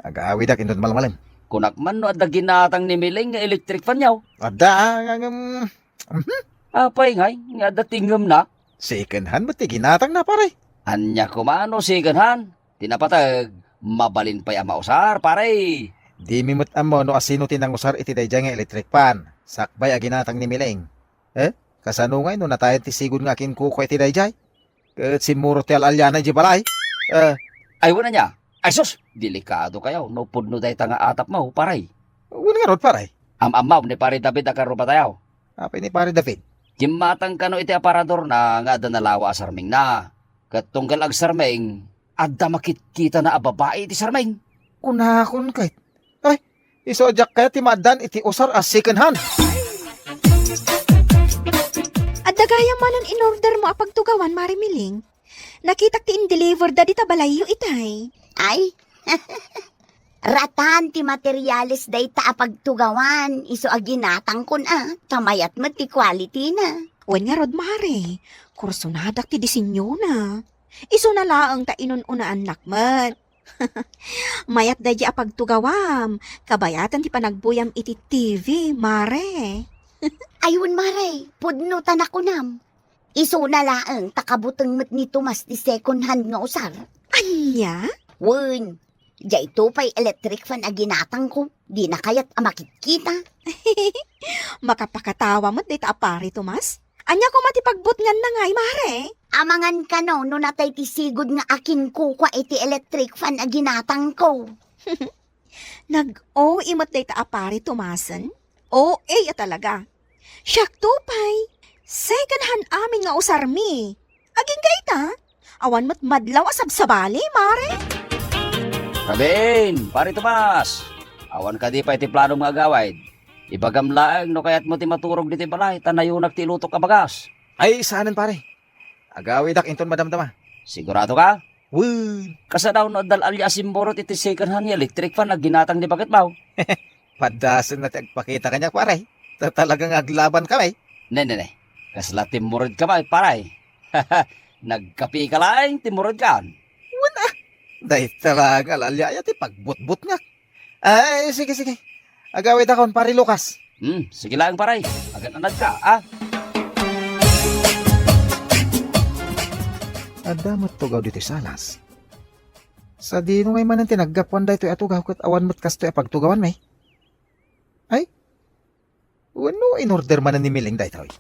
Agawidak inton malmalem. Kunak man no adda ginatang ni Miling nga electric fan yaw. Adda, ah, nga, nga, mm, mhm. Apay ngay, nga adda tingemna? Second hand met ti ginatangna, pare. Ania koma no second hand? Ti napateg, mabalin pay a mausar, pare. Dimi met ammo no asino ti nangusar iti daydiay nga electric fan. Sakbay a ginatang ni Miling. Eh, kasano ngay no natayen ti sigud nga akinkukua iti daydiay? Ket simmurot ti al-aliana idiay balay. Eh. Ay, wen ania? Ay, sus! Delikado kayaw no pudno dayta nga atapmo, pare. Wen ngarud, pare. Am-ammo ni Pare David a karrubatayaw. Apay ni Pare David? Gimmatang kano iti aparadorna nga adda nalawa a sarmingna. Ket tunggal agsarming, adda makitkitana a babai iti sarming. Kunakon ket. Ay, isu a diak kayat ti maaddaan iti usar a second hand. Adda gayam manen in-ordermo a pagtugawan, Mare Miling. Nakitak ti in-deliver da dita balayyo itay. Ay, ratan ti materiales dayta a pagtugawan, isu a ginatangkon a, ta mayat met ti quality na. Wen ngarud, Mare, kursonadak ti disenyona. Isuna laeng ta inun-unaannak met. Mayat daydiay a pagtugawam, kabayatan ti panagbuyam iti T V, Mare. Ay, wen, Mare, pudno ta nakunam. Isuna laeng ta kabuteng met ni Tomas ti second hand nga usar. Ania? Wen, diay to pay electric fan a ginatangko, dina kayat a makitkita. Makapakatawa met dayta a Pare Tomas. Ania koma ti pagbutnganna ngay, Mare? Amangan kano no natay ti sigud nga akinkukua iti electric fan a ginatangko. Nag-O A met dayta a Pare Tomasen. O A a talaga. Siak to pay, second hand amin nga usarmi. Agingga ita, awan met madlaw a sabsabali, Mare. Kabin, Pare Tomas, awan kadi pay ti planom nga agawid? Ibagam laeng no kayatmo ti maturog ditoy balay ta nayunak ti ilutok a bagas. Ay, saanen, pare. Agawidak inton madamdama. Sigurado ka? Wen. Kasano no adda al-alia a simmurot iti second hand nga electric fan a ginatang ni baketmo? Padasen na ti agpakita kaniak, pare. Ta talaga nga aglaban kami. Ne, ne, ne. Kasla timmurodka met, pare. Nagkape ka laeng, timmurodka. Wen, ah. Dayta la nga al-alia aya ti pagbutbutngak. Ay, sige, sige. Agawidakon, Pare Lucas. Hmm, sige laeng, pare. Agan-anadka, ah. Adda met tugaw ditoy salas. Sadino ngay manen ti naggapuan daytoy a tugaw ket awan met kastoy a pagtugawanmi? Ay, wenno in-order manen ni Miling daytoy?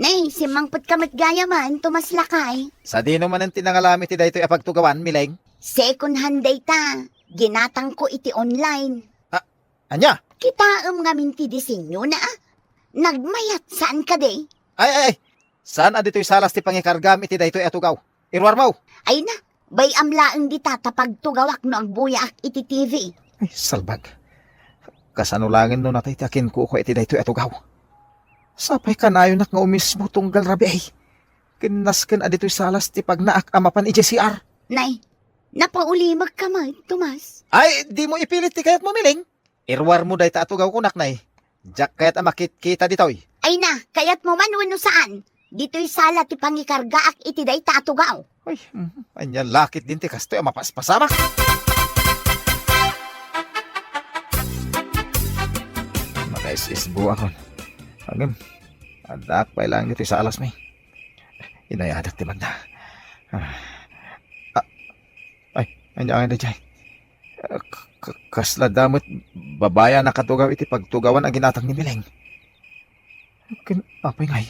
Nay, simmangpetka met gayam, Tomas, lakay. Sadino manen ti nangalam iti daytoy a pagtugawan, Miling? Second hand dayta. Ginatangko iti online. Ah, ania? Kitaem ngamin ti disenyona, ah. Nagmayat, saan kadi? Ay, ay, ay. Saan a ditoy salas ti pangikargam iti daytoy a tugaw? Iruarmo! Ay na, bay-am laeng dita ta pagtugawak no agbuyaak iti T V. Ay, salbag. Kasano laengen no natay ti akinkukua iti daytoy a tugaw? Sapay kanayonak nga umismo tunggal rabii. Ken nasken a ditoy salas ti pagnaak a mapan idiay C R. Nay, napaulimekka met, Tomas. Ay, dimo ipilit ti kayatmo, Miling. Iruarmo dayta a tugaw, kunak, nay. Diak kayat a makitkita ditoy. Ay na, kayatmo man wenno saan? Ditoy sala ti pangikargaak iti dayta a tugaw. Ay, mhm. Ania la ketdin ti kastoy a mapaspasamak? Makaisisbuakon. Agem, addaak pay laeng ditoy salasmi. Inayadak ti magna. Ah. Ah. Ay, ania ngay daydiay? Ah, k-, k-, kasla da met babai a nakatugaw iti pagtugawan a ginatang ni Miling. Ken apay ngay?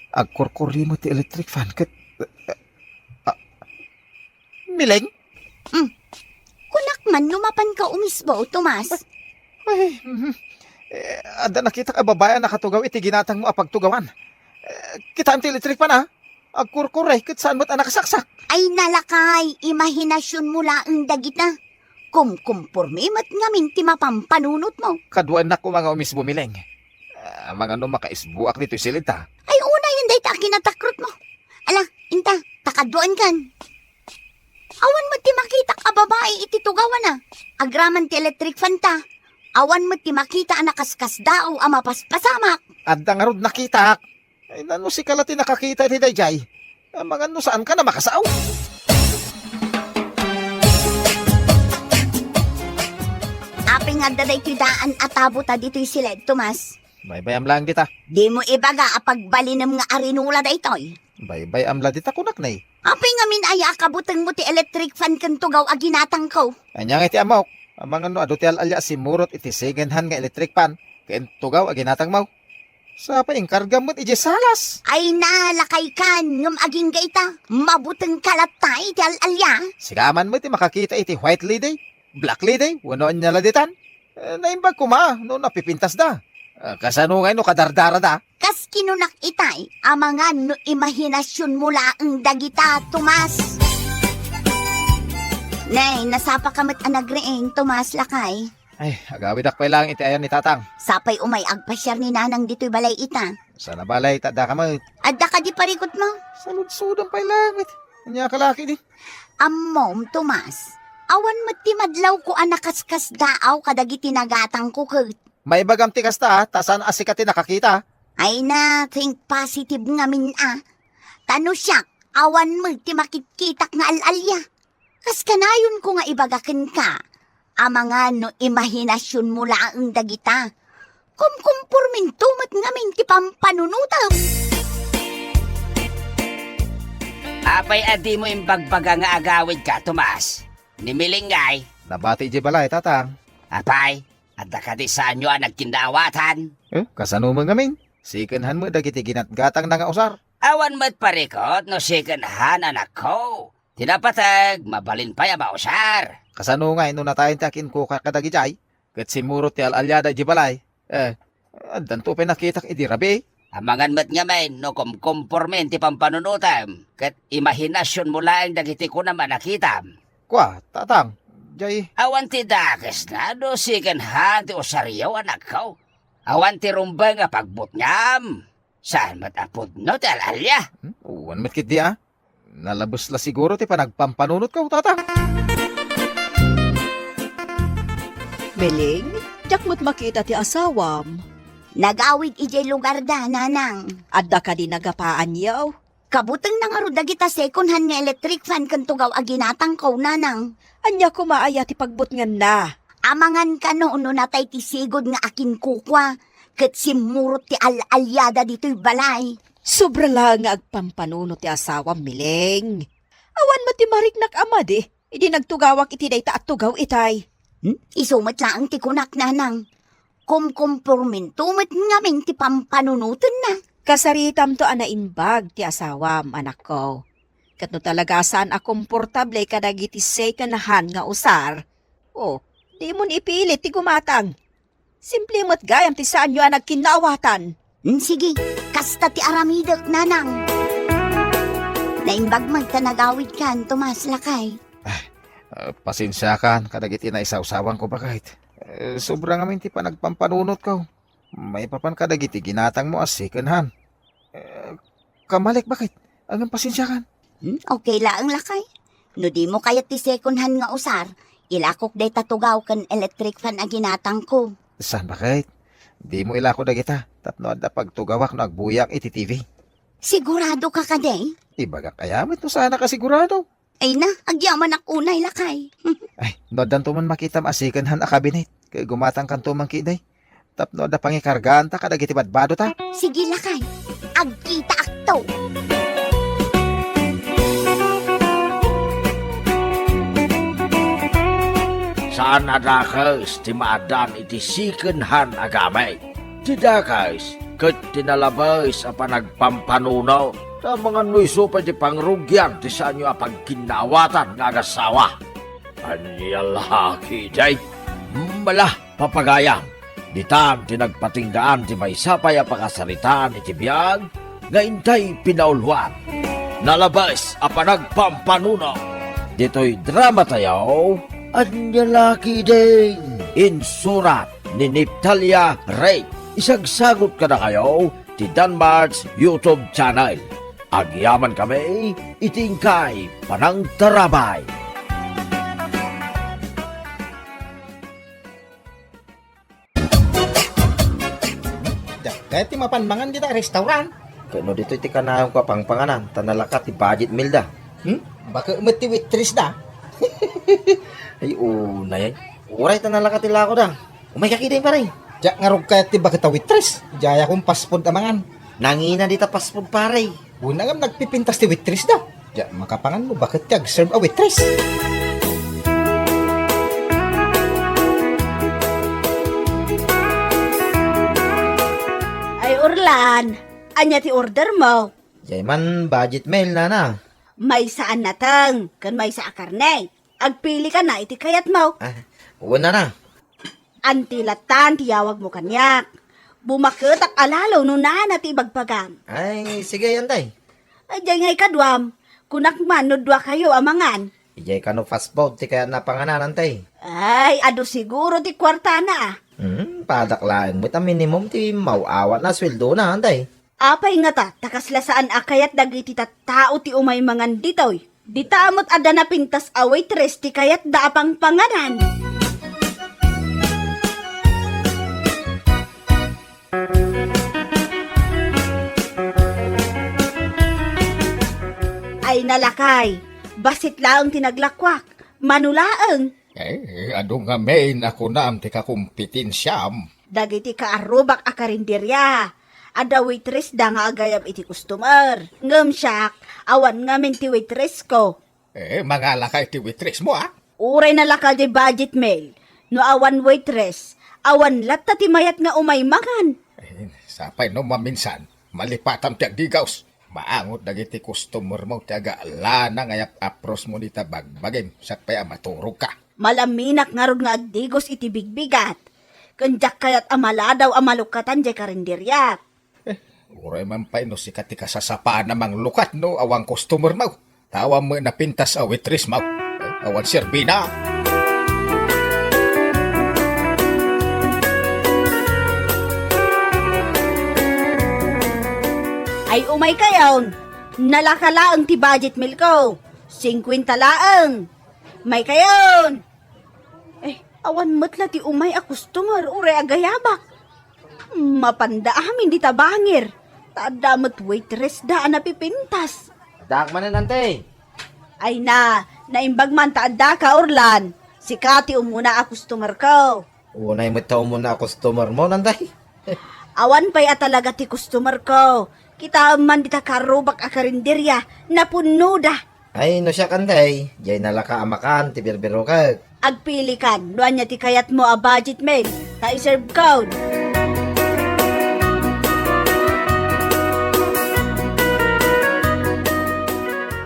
Agkurkuri met ti electric fan ket, ah, Miling? Mm. Kunak man no mapanka umisbo, Tomas. Ay, mhm. Eh, adda nakitak a babai a nakatugaw iti ginatangmo a pagtugawan. Eh, kitaem ti electric fan, a? Agkurkuri, ket saan met a nakasaksak. Ay, nalakay, imahinasionmo laeng dagita. Kumkumpormi met ngamin ti mapampanunotmo. Kaduaennak koma nga umisbo, Miling. Ah, amangan no makaisboak ditoy siled ta. Ay, unayen dayta a kinatakrotmo. Ala, inta, ta kaduaenkan. Awan met ti makitak a babai iti tugawana. Agraman ti electric fan ta. Awan met ti makita a nakaskasdaaw a mapaspasamak. Adda ngarud nakitak. Ay, nano sika la ti nakakita iti daydiay? Amangan no saankan a makasao. Apay nga adda daytoy daan a tabota ditoy siled, Tomas? Baybay-am laeng dita. Dimo ibaga a pagbalinem nga arinula daytoy? Baybay-am la dita, kunak, nay. Apay ngamin aya a kabutengmo ti electric fan ken tugaw a ginatangko? Ania ngay ti ammok? Amangan no adu ti al-alia a simmurot iti second hand nga electric fan ken tugaw a ginatangmo. Sapay inkargam met idiay salas. Ay na, lakaykan, ngem agingga ita, mabutengka latta iti al-alia. Sika man met ti makakita iti white lady, black lady, wenno ania la ditan. Eh, naimbag koma no napipintasda. Eh, kasano ngay no kadardarada? Kas kinunak itay, amangan no imahinasionmo laeng dagita, Tomas. Nay, nasapaka met a nagriing, Tomas, lakay. Ay, agawidak pay laeng iti ayan ni Tatang. Sapay umay agpasiar ni Nanang ditoy balay ita. Sana balay, ta adda ka met. Adda kadi parikutmo? Saludsodam pay laeng met. Ania ka la ketdi? Ammom, Tomas, awan met ti madlawko a nakaskasdaaw kadagiti nagatangko ket. Maibagam ti kasta, a, ta saan a sika ti nakakita. Ay na, think positive ngamin a. Ta no siak, awan met ti makitkitak nga al-alia. Kas kanayonko nga ibaga kenka, amangan no imahinasionmo laeng dagita. Kumkumporminto met ngamin ti pampanunotem. Apay a dimo imbagbaga nga agawidka, Tomas? Ni Miling ngay? Nabati idiay balay, Tatang. Apay, adda kadi saanyo a nagkinnaawatan? Eh, kasano met ngamin? Second hand met dagiti ginatgatangna nga usar. Awan met parikut no second hand, anakko. Ti napateg, mabalin pay a mausar. Kasano ngay no natayen ti akinkuka kadagijay, ket simmurot ti al-aliada idiay balay? Eh, addanto pay nakitak idi rabii. Amangan met ngamin no kumkumpormin ti pampanunotem, ket imahinasionmo laeng dagiti kunam a nakitam. Kua, Tatang, jay. Awan ti dakesna no second hand ti usaryo, anakko. Awan ti rumbeng a pagbutngam. Saan met a pudno ti al-alia? Hmm? Wen met ketdi a. Nalabes la siguro ti panagpampanunotko, tata. Meleng, diak met makita ti asawam. Nagawid idiay lugarda, nanang. Adda kadi nagapaanyo? Kabutengna ngarud dagita second hand nga electric fan ken tugaw a ginatangko, nanang. Ania koma aya ti pagbutnganna? Amangan kano no natay ti sigud nga akinkukua ket simmurot ti al-aliada ditoy balay. Sobra laeng nga agpampanunot ti asawam, Meleng. Awan met ti mariknak a madi idi nagtugawak iti dayta a tugaw itay. Hmm? Isu met laeng ti kunak, nanang. Kumkumporminto met ngamin ti pampanunotenna. Kasaritamto a naimbag ti asawam, anakko. Ket no talaga a saan a komportable kadagiti second hand nga usar, o, dimon ipilit ti gumatang. Simple met gayam ti saanyo a nagkinnaawatan. Hmm, sige, kasta ti aramidek, nanang. Naimbag met ta nagawidkan, Tomas, lakay. Ah, pasensiakan kadagiti naisawsawanko, baket. Eh, sobra ngamin ti panagpampanunotko. Maipapan kadagiti ginatangmo a second hand. Eh, kamalik, baket. Ngem pasensiakan. Hmm, okay laeng, lakay. No dimo kayat ti second hand nga usar, ilakok dayta tugaw ken electric fan a ginatangko. Saan, baket? Dimo ilako dagita tapno adda pagtugawak no agbuyak iti T V. Sigurado ka kadi? Ibagak aya met no saanak a sigurado. Ay na, agyamanak unay, lakay. Ay, no addanto man makitam a second hand a cabinet, ket gumatangkanto man ketdi. Tapno adda pangikargaanta kadagiti badbadota. Sige, lakay. Agkitaakto. Saan a dakes ti maaddaan iti second hand a gamit. Ti dakes ket ti nalabes a panagpampanunot. Ta amangan no isu pay ti pangrugian ti saanyo a pagkinnaawatan nga agasawa. Ania la ketdi? Mala, papagayam, ditan ti nagpatinggaan ti maysa pay a pakasaritaan iti biag nga intay pinauluan. Nalabes a panagpampanunot. Ditoy dramatayo, Ania la ketdi? Insurat ni Neftalia Rey. Isagsagut kadakayo ti Danmart's YouTube channel. Agyamankami iti inkay panangtarabay. Diak kayat ti mapan mangan dita restaurant. Ket no ditoy ti kanayon ko a pangpanganan, ta nalaka ti budget meal da. Hmm? Baket met ti waitress da. Ay, unay, ay. Uray ta nalaka ti lako da. Umay ka ketdi, pare. Diak ngarud kayat ti baket a waitress. Idiay a fast food a mangan. Nangina dita fast food, pare. Una ngem nagpipintas ti waitress da. Diak makapangan no baket ti agserve a waitress. Ay, Orlan, ania ti order mo? Diay man budget meal, nana. Maysa a nateng ken maysa a karne. Agpili ka na iti kayatmo. Ah, wen, nana. Anti latta ti yawagmo kaniak. Bumaketak a lalo no nana ti ibagbagam. Ay, sige, antay. Ay, diay nga ikaduam. Kunak man no dua kayo a mangan. Idiay kano fast food ti kayatna a panganan, antay. Ay, adu siguro ti kuartana, ah. Hmm, padak laeng met a minimum ti maw-awatna a sueldona, antay. Apay ngata ta kasla saan a kayat dagiti tattao ti umay mangan ditoy? Dita met adda napintas a waitress ti kayatda a pangpanganan. Ay, nalakay, bassit laeng ti naglakuak. Mano laeng. Eh, adu ngamin a kunam ti kakompetensiam. Dagiti kaarrubak a karinderia, adda waitressda nga agayam iti customer. Ngem siak, awan ngamin ti waitressko. Eh, mangalaka iti waitressmo, a? Uray nalaka diay budget meal. No awan waitress, awan latta ti mayat nga umay mangan. Eh, sapay no maminsan, malipatam ti agdigaws. Maangot dagiti customermo ti agalana nga yap-aprosmo dita bagbagim, siak pay a maturogka. Malaminak ngarud nga agdigos iti bigbigat. Ken diak kayat a maladaw a malukatan diay karinderiak. Eh, uray man pay no sika ti kasasapaanna manglukat no awan customermo. Ta awan met napintas a waitressmo. Eh, awan serbina. Ay, umay kayon. Nalaka laeng ti budget meal ko. Singkwenta laeng. May kayon. Eh, awan met la ti umay a customer uray agayabak. Mapanda amin dita bangir. Ta adda met waitress da a napipintas. Addaak manen, ante. Ay na, naimbag man ta adda ka, Orlan. Sika ti umuna a customer ko. Unay met ta umuna a customer mo, nanday. Awan pay a talaga ti customer ko. Kitaem man dita karrubak a karinderya, napunnoda. Ay, no siak, anday, diay nalaka a makan ti birbirokek. Agpilikan, no ania ti kayatmo a budget meal, ta iserve kon.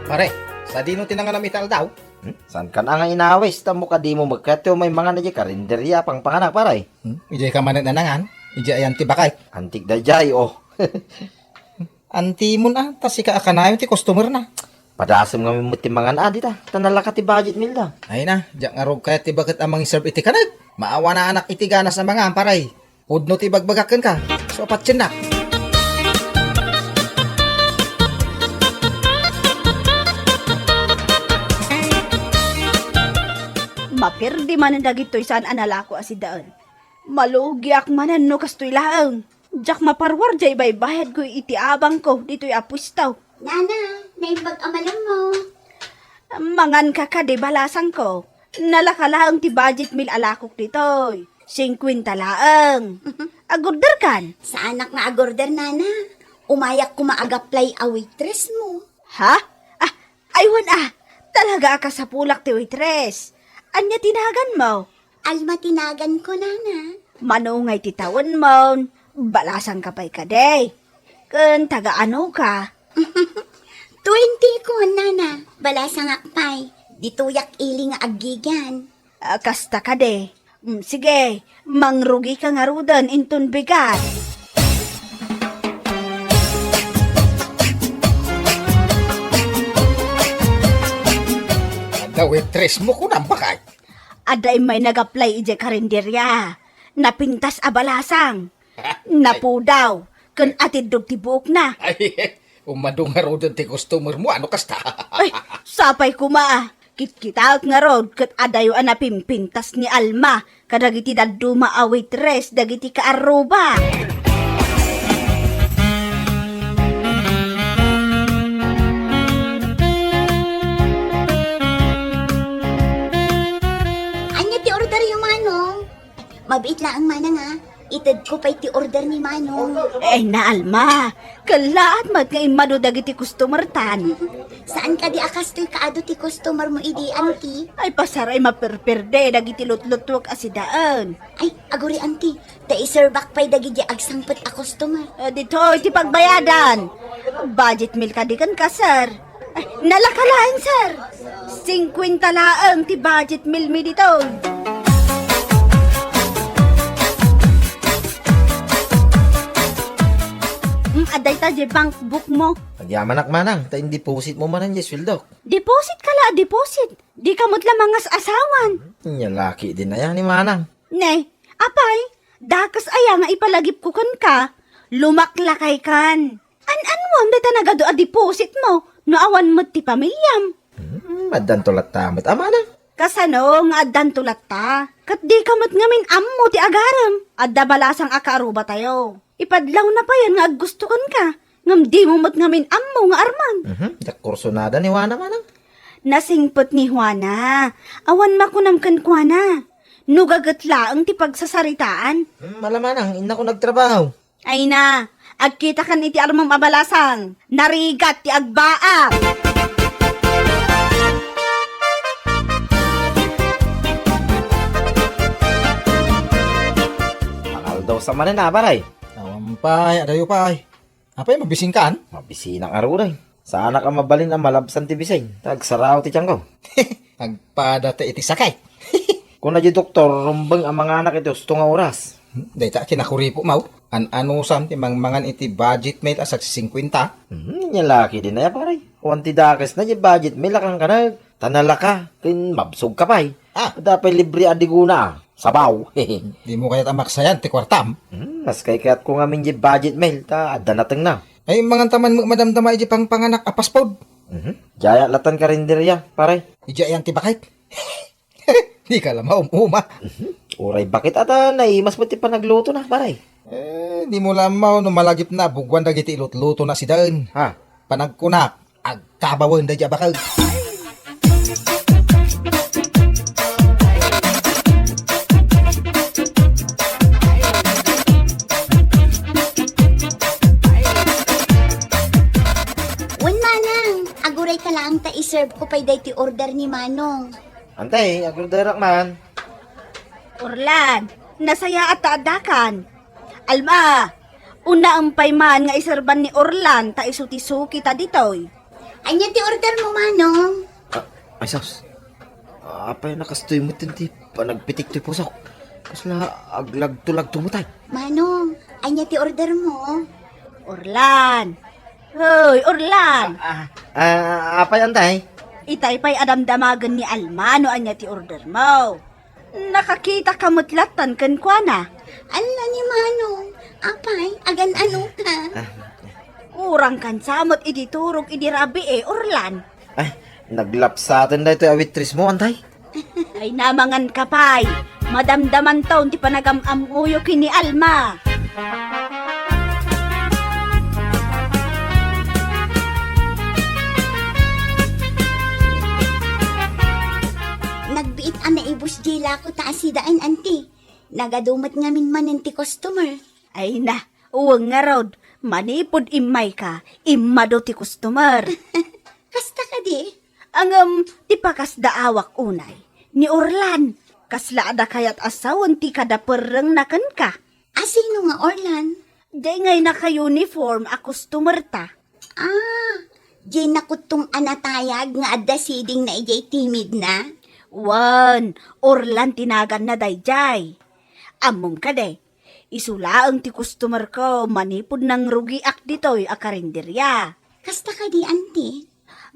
Pare, sadino ti nanganam ita aldaw? Hmm? Saan ka na nga inawis? Tammo ka di mo magkatyo may mangan na di karinderya pangpanganak, pare. Hmm? Ijay ka manen nanangan? Ijay ayan ti bakay? Antik da jay, oh. Antimon a, ta sika a kanayon ti customer na. Padasem ngamin met ti mangan a dita, ta nalaka ti budget meal da. Ay na, diak ngarud kayat ti baket a mangiserve iti kaneg. Maawanaanak iti ganas a mangan, pare. Pudno ti ibagbagak kenka. So, patiennak. Maperdi manen dagitoy saan a nalako a sidaen. Malugiak manen no kastoy laeng. Diak maparuar diay baybayadko iti abangko ditoy a puesto. Nana, naimbag a manammo. Manganka kadi, balasangko. Nalaka laeng ti budget meal a lakok ditoy. Singkwenta laeng. Agorderkan? Saanak nga agorder, nana. Umayak koma agaplay a waitress mo. Ha? Ah, aywan a. Talaga a kasapulak ti waitress. Ania ti naganmo? Alma ti naganko, nana. Mano ngay ti tawenmon? Balasangka pay kadi? Ken taga-anoka? Twenty ko, nana. Balasangak pay. Ditoyak ili nga aggigian. Ah, kasta kadi? Mm, sige, mangrugika ngaruden inton bigat. Adda waitress mo, kunam, bakay? Adda immay nagaplay idiay karinderya. Napintas a balasang. Napudaw. Ken atiddog ti buokna. Ay, umadu ngaruden ti customer mo, ano kasta? Ay, sapay koma. Kitkitaek ngarud ket adayo a napimpintas ni Alma kadagiti dadduma a waitress dagiti kaarruba. Ania ti orderyo, Manong? Mabiit laeng, Manang, a. Itedko pay ti order ni Manong. Ay na, Alma. Kellaat met nga immadu dagiti customer tan. Saan kadi a kastoy kaadu ti customer mo idi, Auntie? Ay, pasaray maperperde dagiti lutlutuek a sidaen. Ay, aguri, Auntie. Ta iserbak pay dagiti agsangpet a customer. Eh, ditoy ti pagbayadan. Budget meal kadi kenka, sir? Ay, nalaka laeng, sir. Singkwenta laeng ti budget meal mi ditoy. Mm, adda ita diay bank book mo. Agyamanak, Manang, ta in-deposit mo manen diay sueldok. Deposit ka la, deposit. Di ka met la mangas-asawan. Nia laki din aya ni Manang. Ne, apay, dakes aya nga ipalagipko kenka, lumaklakay kan. An-anuam dayta nagadu a deposit mo no awan met ti pamiliam? Hmm, addanto latta met a, Manang. Kasano nga addanto latta? Ket dika met ngamin ammo ti agarem. Adda balasang a kaarubatayo. Ipadlawna payen nga aggusto kenka, ngem dimo met ngamin ammo nga arman. Mhm, diak kursunada ni Juana, Manang. Nasingpet ni Juana. Awan makunam kenkuana. No gaget laeng ti pagsasaritaan. Hmm, ala, Manang, innako nagtrabaho. Ay na, agkitakan iti armem a balasang. Narigat ti agbaam. Pangaldaw sa manen a, pare. Awan pay, adayo pay. Apay, mabisinkan? Mabisinak ngarud, ay. Saanak a mabalin a malabsan ti bising, ta agsarao ti tiangko. Agpada ta iti sakit. Kuna di doktor, rumbeng a manganak iti husto nga oras. Hmm, dayta a kinakuripok, maw. An-anusam ti mangmangan iti budget meal a sagsisingkwenta? Hmm, nia laki din aya, pare. Awan ti dakes na di budget meal a kankanag. Ta nalaka, ken mabsog ka pay. Ah. Adda pay libre a digona, a. Sabaw. Dimo kayat a maksayan ti kuartam? Hmm, mas kaykayatko ngamin di budget meal, ta adda natengna. Ay, mangan ta man madamdama iti pangpanganak a fast food. Mhm. Diay latta karinderya, pare. Idiay ti baket. Dika la maum-uma. Mhm. Uray baket ata naimas met ti panaglutona, pare. Eh, dimo la ammo no malagipna a bugwan dagiti ilutlutona sidaen. Ha? Panagkunak, agtabawen daydiay a baket. Wen, manang, agurayka laeng ta iserve ko pay daytoy order ni Manong. Antay, agorderak man. Orlan, nasayaat ta addakan. Alma, unaem pay man nga iserban ni Orlan ta isu ti suki ta ditoy. Ania ti order mo, Manong? Ah, ay, sus. Apay a kastoy met ti panagpitik ti pusok? Kasla aglagto-lagto met ay. Manong, ania ti order mo? Orlan. Hoy, Orlan! Ah, ah, apay, antay? Itay pay a damdamagen ni Alma no ania ti order mo. Nakakitaka met lattan kenkuana. Ala ni Manong, apay, agan-anoka? Ah. Kurangkan sa met iti turog idi rabii, Orlan. Ay, naglapsaten daytoy a waitress mo, antay? Ay, namangan ka pay. Madamdamanton ti panagam-ammoyo ken ni Alma. Nagbiit a naibus diay lako ta asidaen, anti. Nagadu met ngamin manen ti customer. Ay na, wen ngarud, manipud immayka, immadu ti customer. Kasta kadi? Ngem, ti pakasdaawak unay, ni Orlan. Kasla adda kayat a sawen ti kadaperrengna kenka. A sino nga Orlan? Diay ngay naka-uniform a customer ta. Ah, diay nakutton a natayag nga adda sidingna idiay timidna? Wen, Orlan ti naganna daydiay. Ammom kadi, isu laeng ti customer ko manipud nangrugiak ditoy a karinderya. Kasta kadi, anti?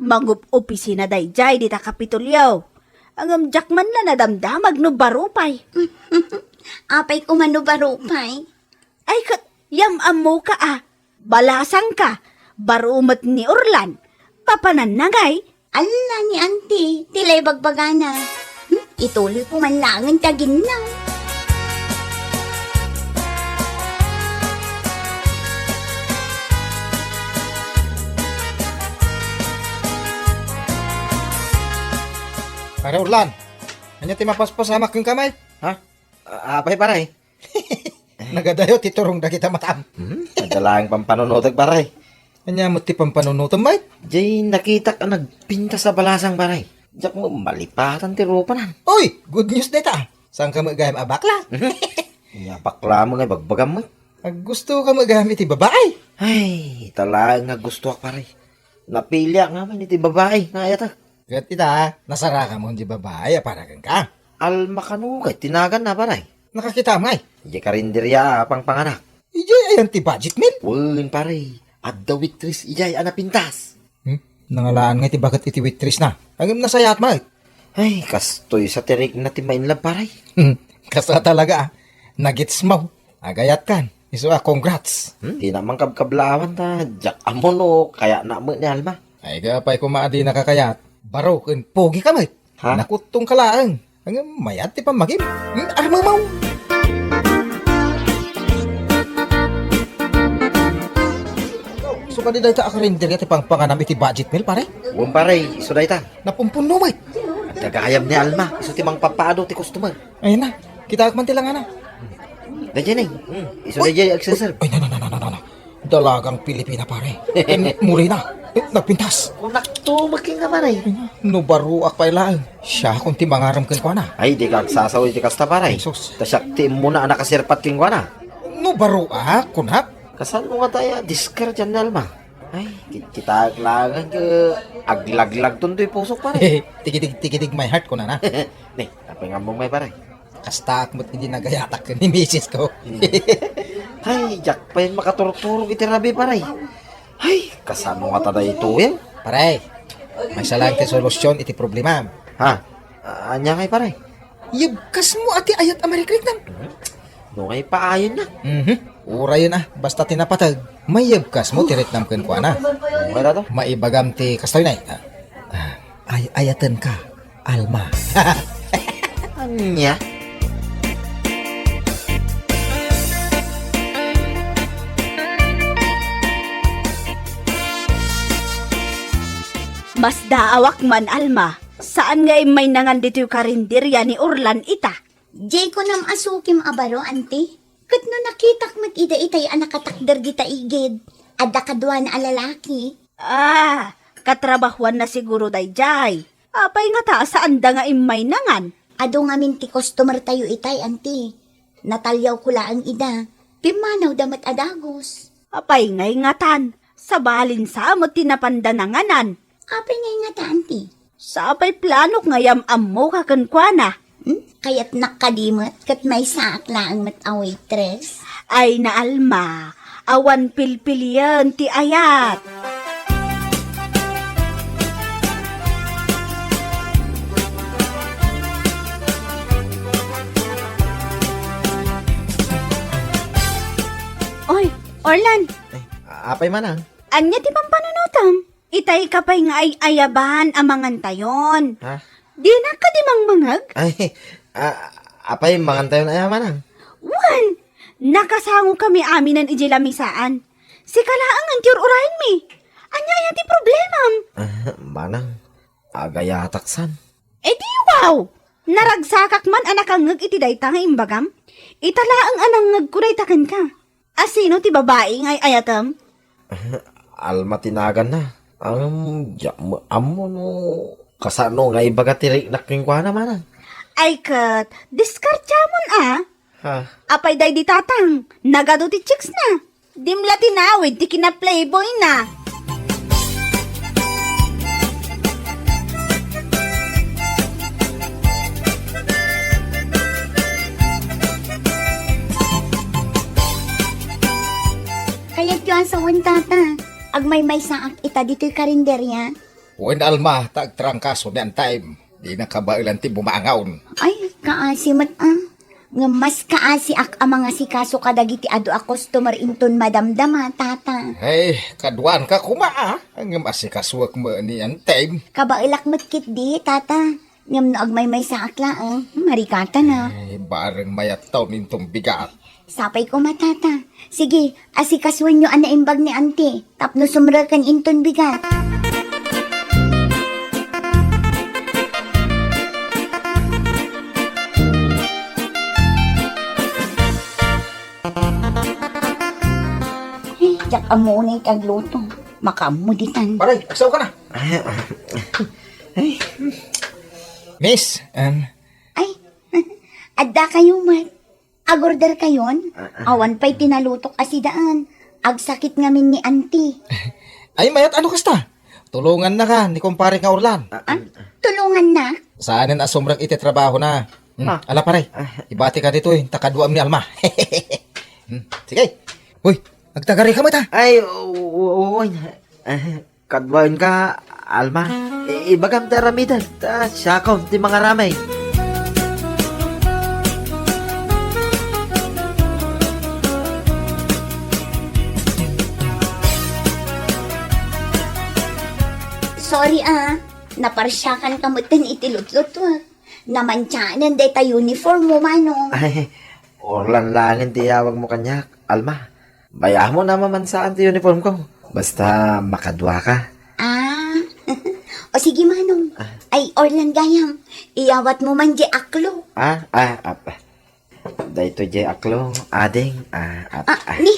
Mangup-opisina daydiay dita Kapitolio. Ngem diak man la nadamdamag no baro pay. Apay koma no baro pay? Ay, ket, yam-ammoka a. Balasangka, baro met ni Orlan. Papananna ngay? Ala ni anti, ti la ibagbagana. Hmm, ituloy ko man laengen ti aginnaw. Pare Orlan, ania ti mapaspasamak kenka, may? Ha? A-, apay, pare? Nagadayo ti turong dagita matam. Hmm? Adda laeng pampanunotek, pare. Ania met ti pampanunotem, mate? Jay, nakitak a nagpintas a balasang, pare. Diak met malipatan ti rupana. Oy, good news dayta. Saanka met gayam a bakla? Ania bakla met nga ibagbagam met? Aggustoka met gayam iti babai? Ay, ita laeng nga gustoak, pare. Napiliak ngamin iti babai nga ayatek. Ket ita, nasaraka met ti babai a para kenka. Alma kano ket ti naganna, pare? Nakakitam ngay? Idiay karinderya a pangpanganak. Idiay ayan ti budget meal? Wen, pare. Adda waitress idiay a napintas. Hmm? Nangalaan ngay ti baket iti waitress na. Ngem nasayaat met. Ay, kastoy sa ti rikna ti main love, pare. Hmm, kasta talaga, ah. Nagets mo. Agayatkan. Isu a, congrats. Hmm? Dina man kabkablaawan ta, diak ammo no kayatna met ni Alma. Ay, apay koma a dinaka kayat. Baro ken pogika met. Ha? Nakuttonka laeng. Ngem mayat ti pammagim. Hmm, armamaw. So, kadi dayta a karinderya ti pangpanganam iti budget meal, pare? Wen, pare, isu dayta. Napumpunno met. Adda gayam ni Alma, isu ti mangpapaado ti customer. Ay na, kitaek man ti langana. Daydiay, Neng. Hmm, isu daydiay agserserb. Ay, no, no, no. Dalagang Pilipina, pare. Ken Morena. Eh, nagpintas. Kunakto, makinga, pare. Ay, no, baroak pay laeng. Siakon ti mangarem kenkuana. Ay, dika agsasaw iti kasta, pare. Ay, sus. Ta siak ti immuna a nakaserpat kenkuana. No, baroak, kunak. Kasano nga tayo, diskarte ni Alma? Ay, ki-, kitaek laeng ket aglaglag toy pusok, pare. Tikitig, tikitig my heart, kunana. Ne, apay nga ammom, pare? Kastaak met idi nagayatak ken ni misis ko. Ay, diak pay makaturturog iti rabii, pare. Ay, kasano ngata daytoyen? Pare, maysa laeng ti solusyon iti problemam. Ha? A-, ania ngay, pare? Yebkasmo a ti ayat a marikrik na. No ngay paayon na. Mhm. Urayen a, basta ti napateg. Mayyeb kasmo ti riknam kenkuana. Wala to? Maibagam ti kastoy, nay. Ah, ay, ayatenka, Alma. Ania? Masdaawak man, Alma. Saan nga immaynangan ditoy karinderia ni Orlan ita? Diay kunam a sukim a baro, anti. Ket no nakitak met ida itay a nakatakder dita igid, adda kaduana a lalaki. Ah, katrabahuanna siguro daydiay. Apay ngata a saanda nga immaynangan? Adu ngamin ti customertayo itay, anti. Nataliawko laeng ida. Pimmanawda met a dagus. Apay ngay ngatan? Sabalin sa met ti napanda nanganan. Apay ngay ngata, anti? Sapay planok nga yam-ammoka kenkuana. Hmm? Kayatnak kadi met ket maysaak laeng met a waitress. Ay, naalma, awan pilpilien ti ayat. Oy, Orlan. Ay, apay manang? Ania ti pampanunotam? Itay ka pay nga ay-ayaban a mangantayon. Ha? Dinak kadi mangmangeg? Ay, a-, apay mangantayon aya manang? Wen, nakasango kami aminen idiay lamisaan. Sika laeng ti ur-urayenmi. Ania aya ti problemam? Ah, manang, agayatak san. E di wow! Naragsakak man a nakangngeg iti dayta nga imbagam. Ita laeng a nangngegko dayta kenka. A sino ti babai nga ay-ayatem? Alma ti naganna. Ngem diak met ammo no kasano nga ibaga ti riknak kenkuana manang. Ay ket, diskartiamon a. Ha? Apay daydi tatang, nagadu ti chicks na. Dim la tinawid ti kina-playboy na. Kayatyo a sawen, tata. Agmaymaysaak ita ditoy karinderia. Wen, Alma, ta agtrangkaso ni Antay. Dina kabaelan ti bumangaw. Ay, kaasi met a. Ngem mas kaasiak a mangasikaso kadagiti adu a customer inton madamdama, tata. Ay, kaduanka koma a. Ngem asikasuek met ni Antay. Kabaelak met ketdi, tata. Ngem no agmaymaysaak laeng, marikatan a. Ay, bareng mayat taon inton bigat. Sapay koma, tata. Sige, asikasuenyo a naimbag ni Auntie tapno sumreken inton bigat. Eh, diak ammo unay ti agluto. Makaammo ditan. Pare, agsaoka na. Ay, Miss, um, Ay, adda kayo met. Agorder kayon? Ah, ah. Awan pay ti nalutok a sidaan. Agsakit ngamin ni Auntie. Ay, mayat ano kasta? Tulongannaka ni kumpare nga Orlan. Ah, tulongannak? Saanen a sumrek iti trabahona. Hmm, Ah. ala, pare, Ah. ibatika ditoy, ta kaduam ni Alma. Hmm, sige. Uy, agtagarika met a. Ay, oo, oo, oo. Ah, Kaduaenka, Alma. I-, ibagam ti aramidek, ta siakon ti mangaramid. Sorry a, naparsiakanka metten iti lutlutuek. Namantianen dayta uniform mo, manong. Ay, Orlan laengen ti iyawagmo kaniak, Alma. Bay-am a mamansa ti uniformko. Basta makaduaka. Ah. O sige, manong. Ah. Ay, Orlan gayam. Iyawatmo man diay aklo. Ah, ah, ah. Daytoy diay aklo, ading. Ah, ah, Ah, ah. ni.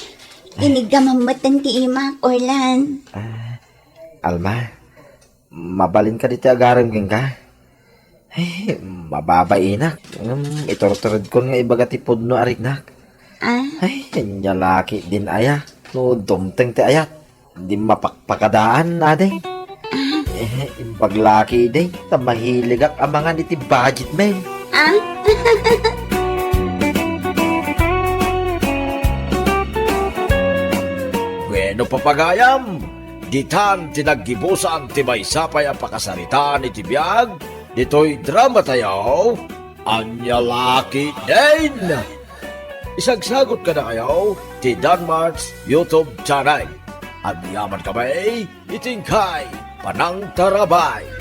Inigdamam metten ti imak, Orlan. Ah, Alma. Mabalinka ditoy agarem kenka? Ay, mababainak. Ngem iturturedkon nga ibaga ti pudno a riknak. Ah? Ay, ania la ketdin aya. No dumteng ti ayat, di mapakpakadaan, ading. Ah? Eh, imbag la ketdi, ta mahiligak a mangan iti budget meal. Ah? Bueno, papagayam, ditan ti naggibusan ti maysa pay a pakasaritaan iti biag ditoy dramatayo, Ania la ketdin. Isagsagut kadakayo ti Danmart's YouTube channel. Agyaman kami iti inkay panangtarabay.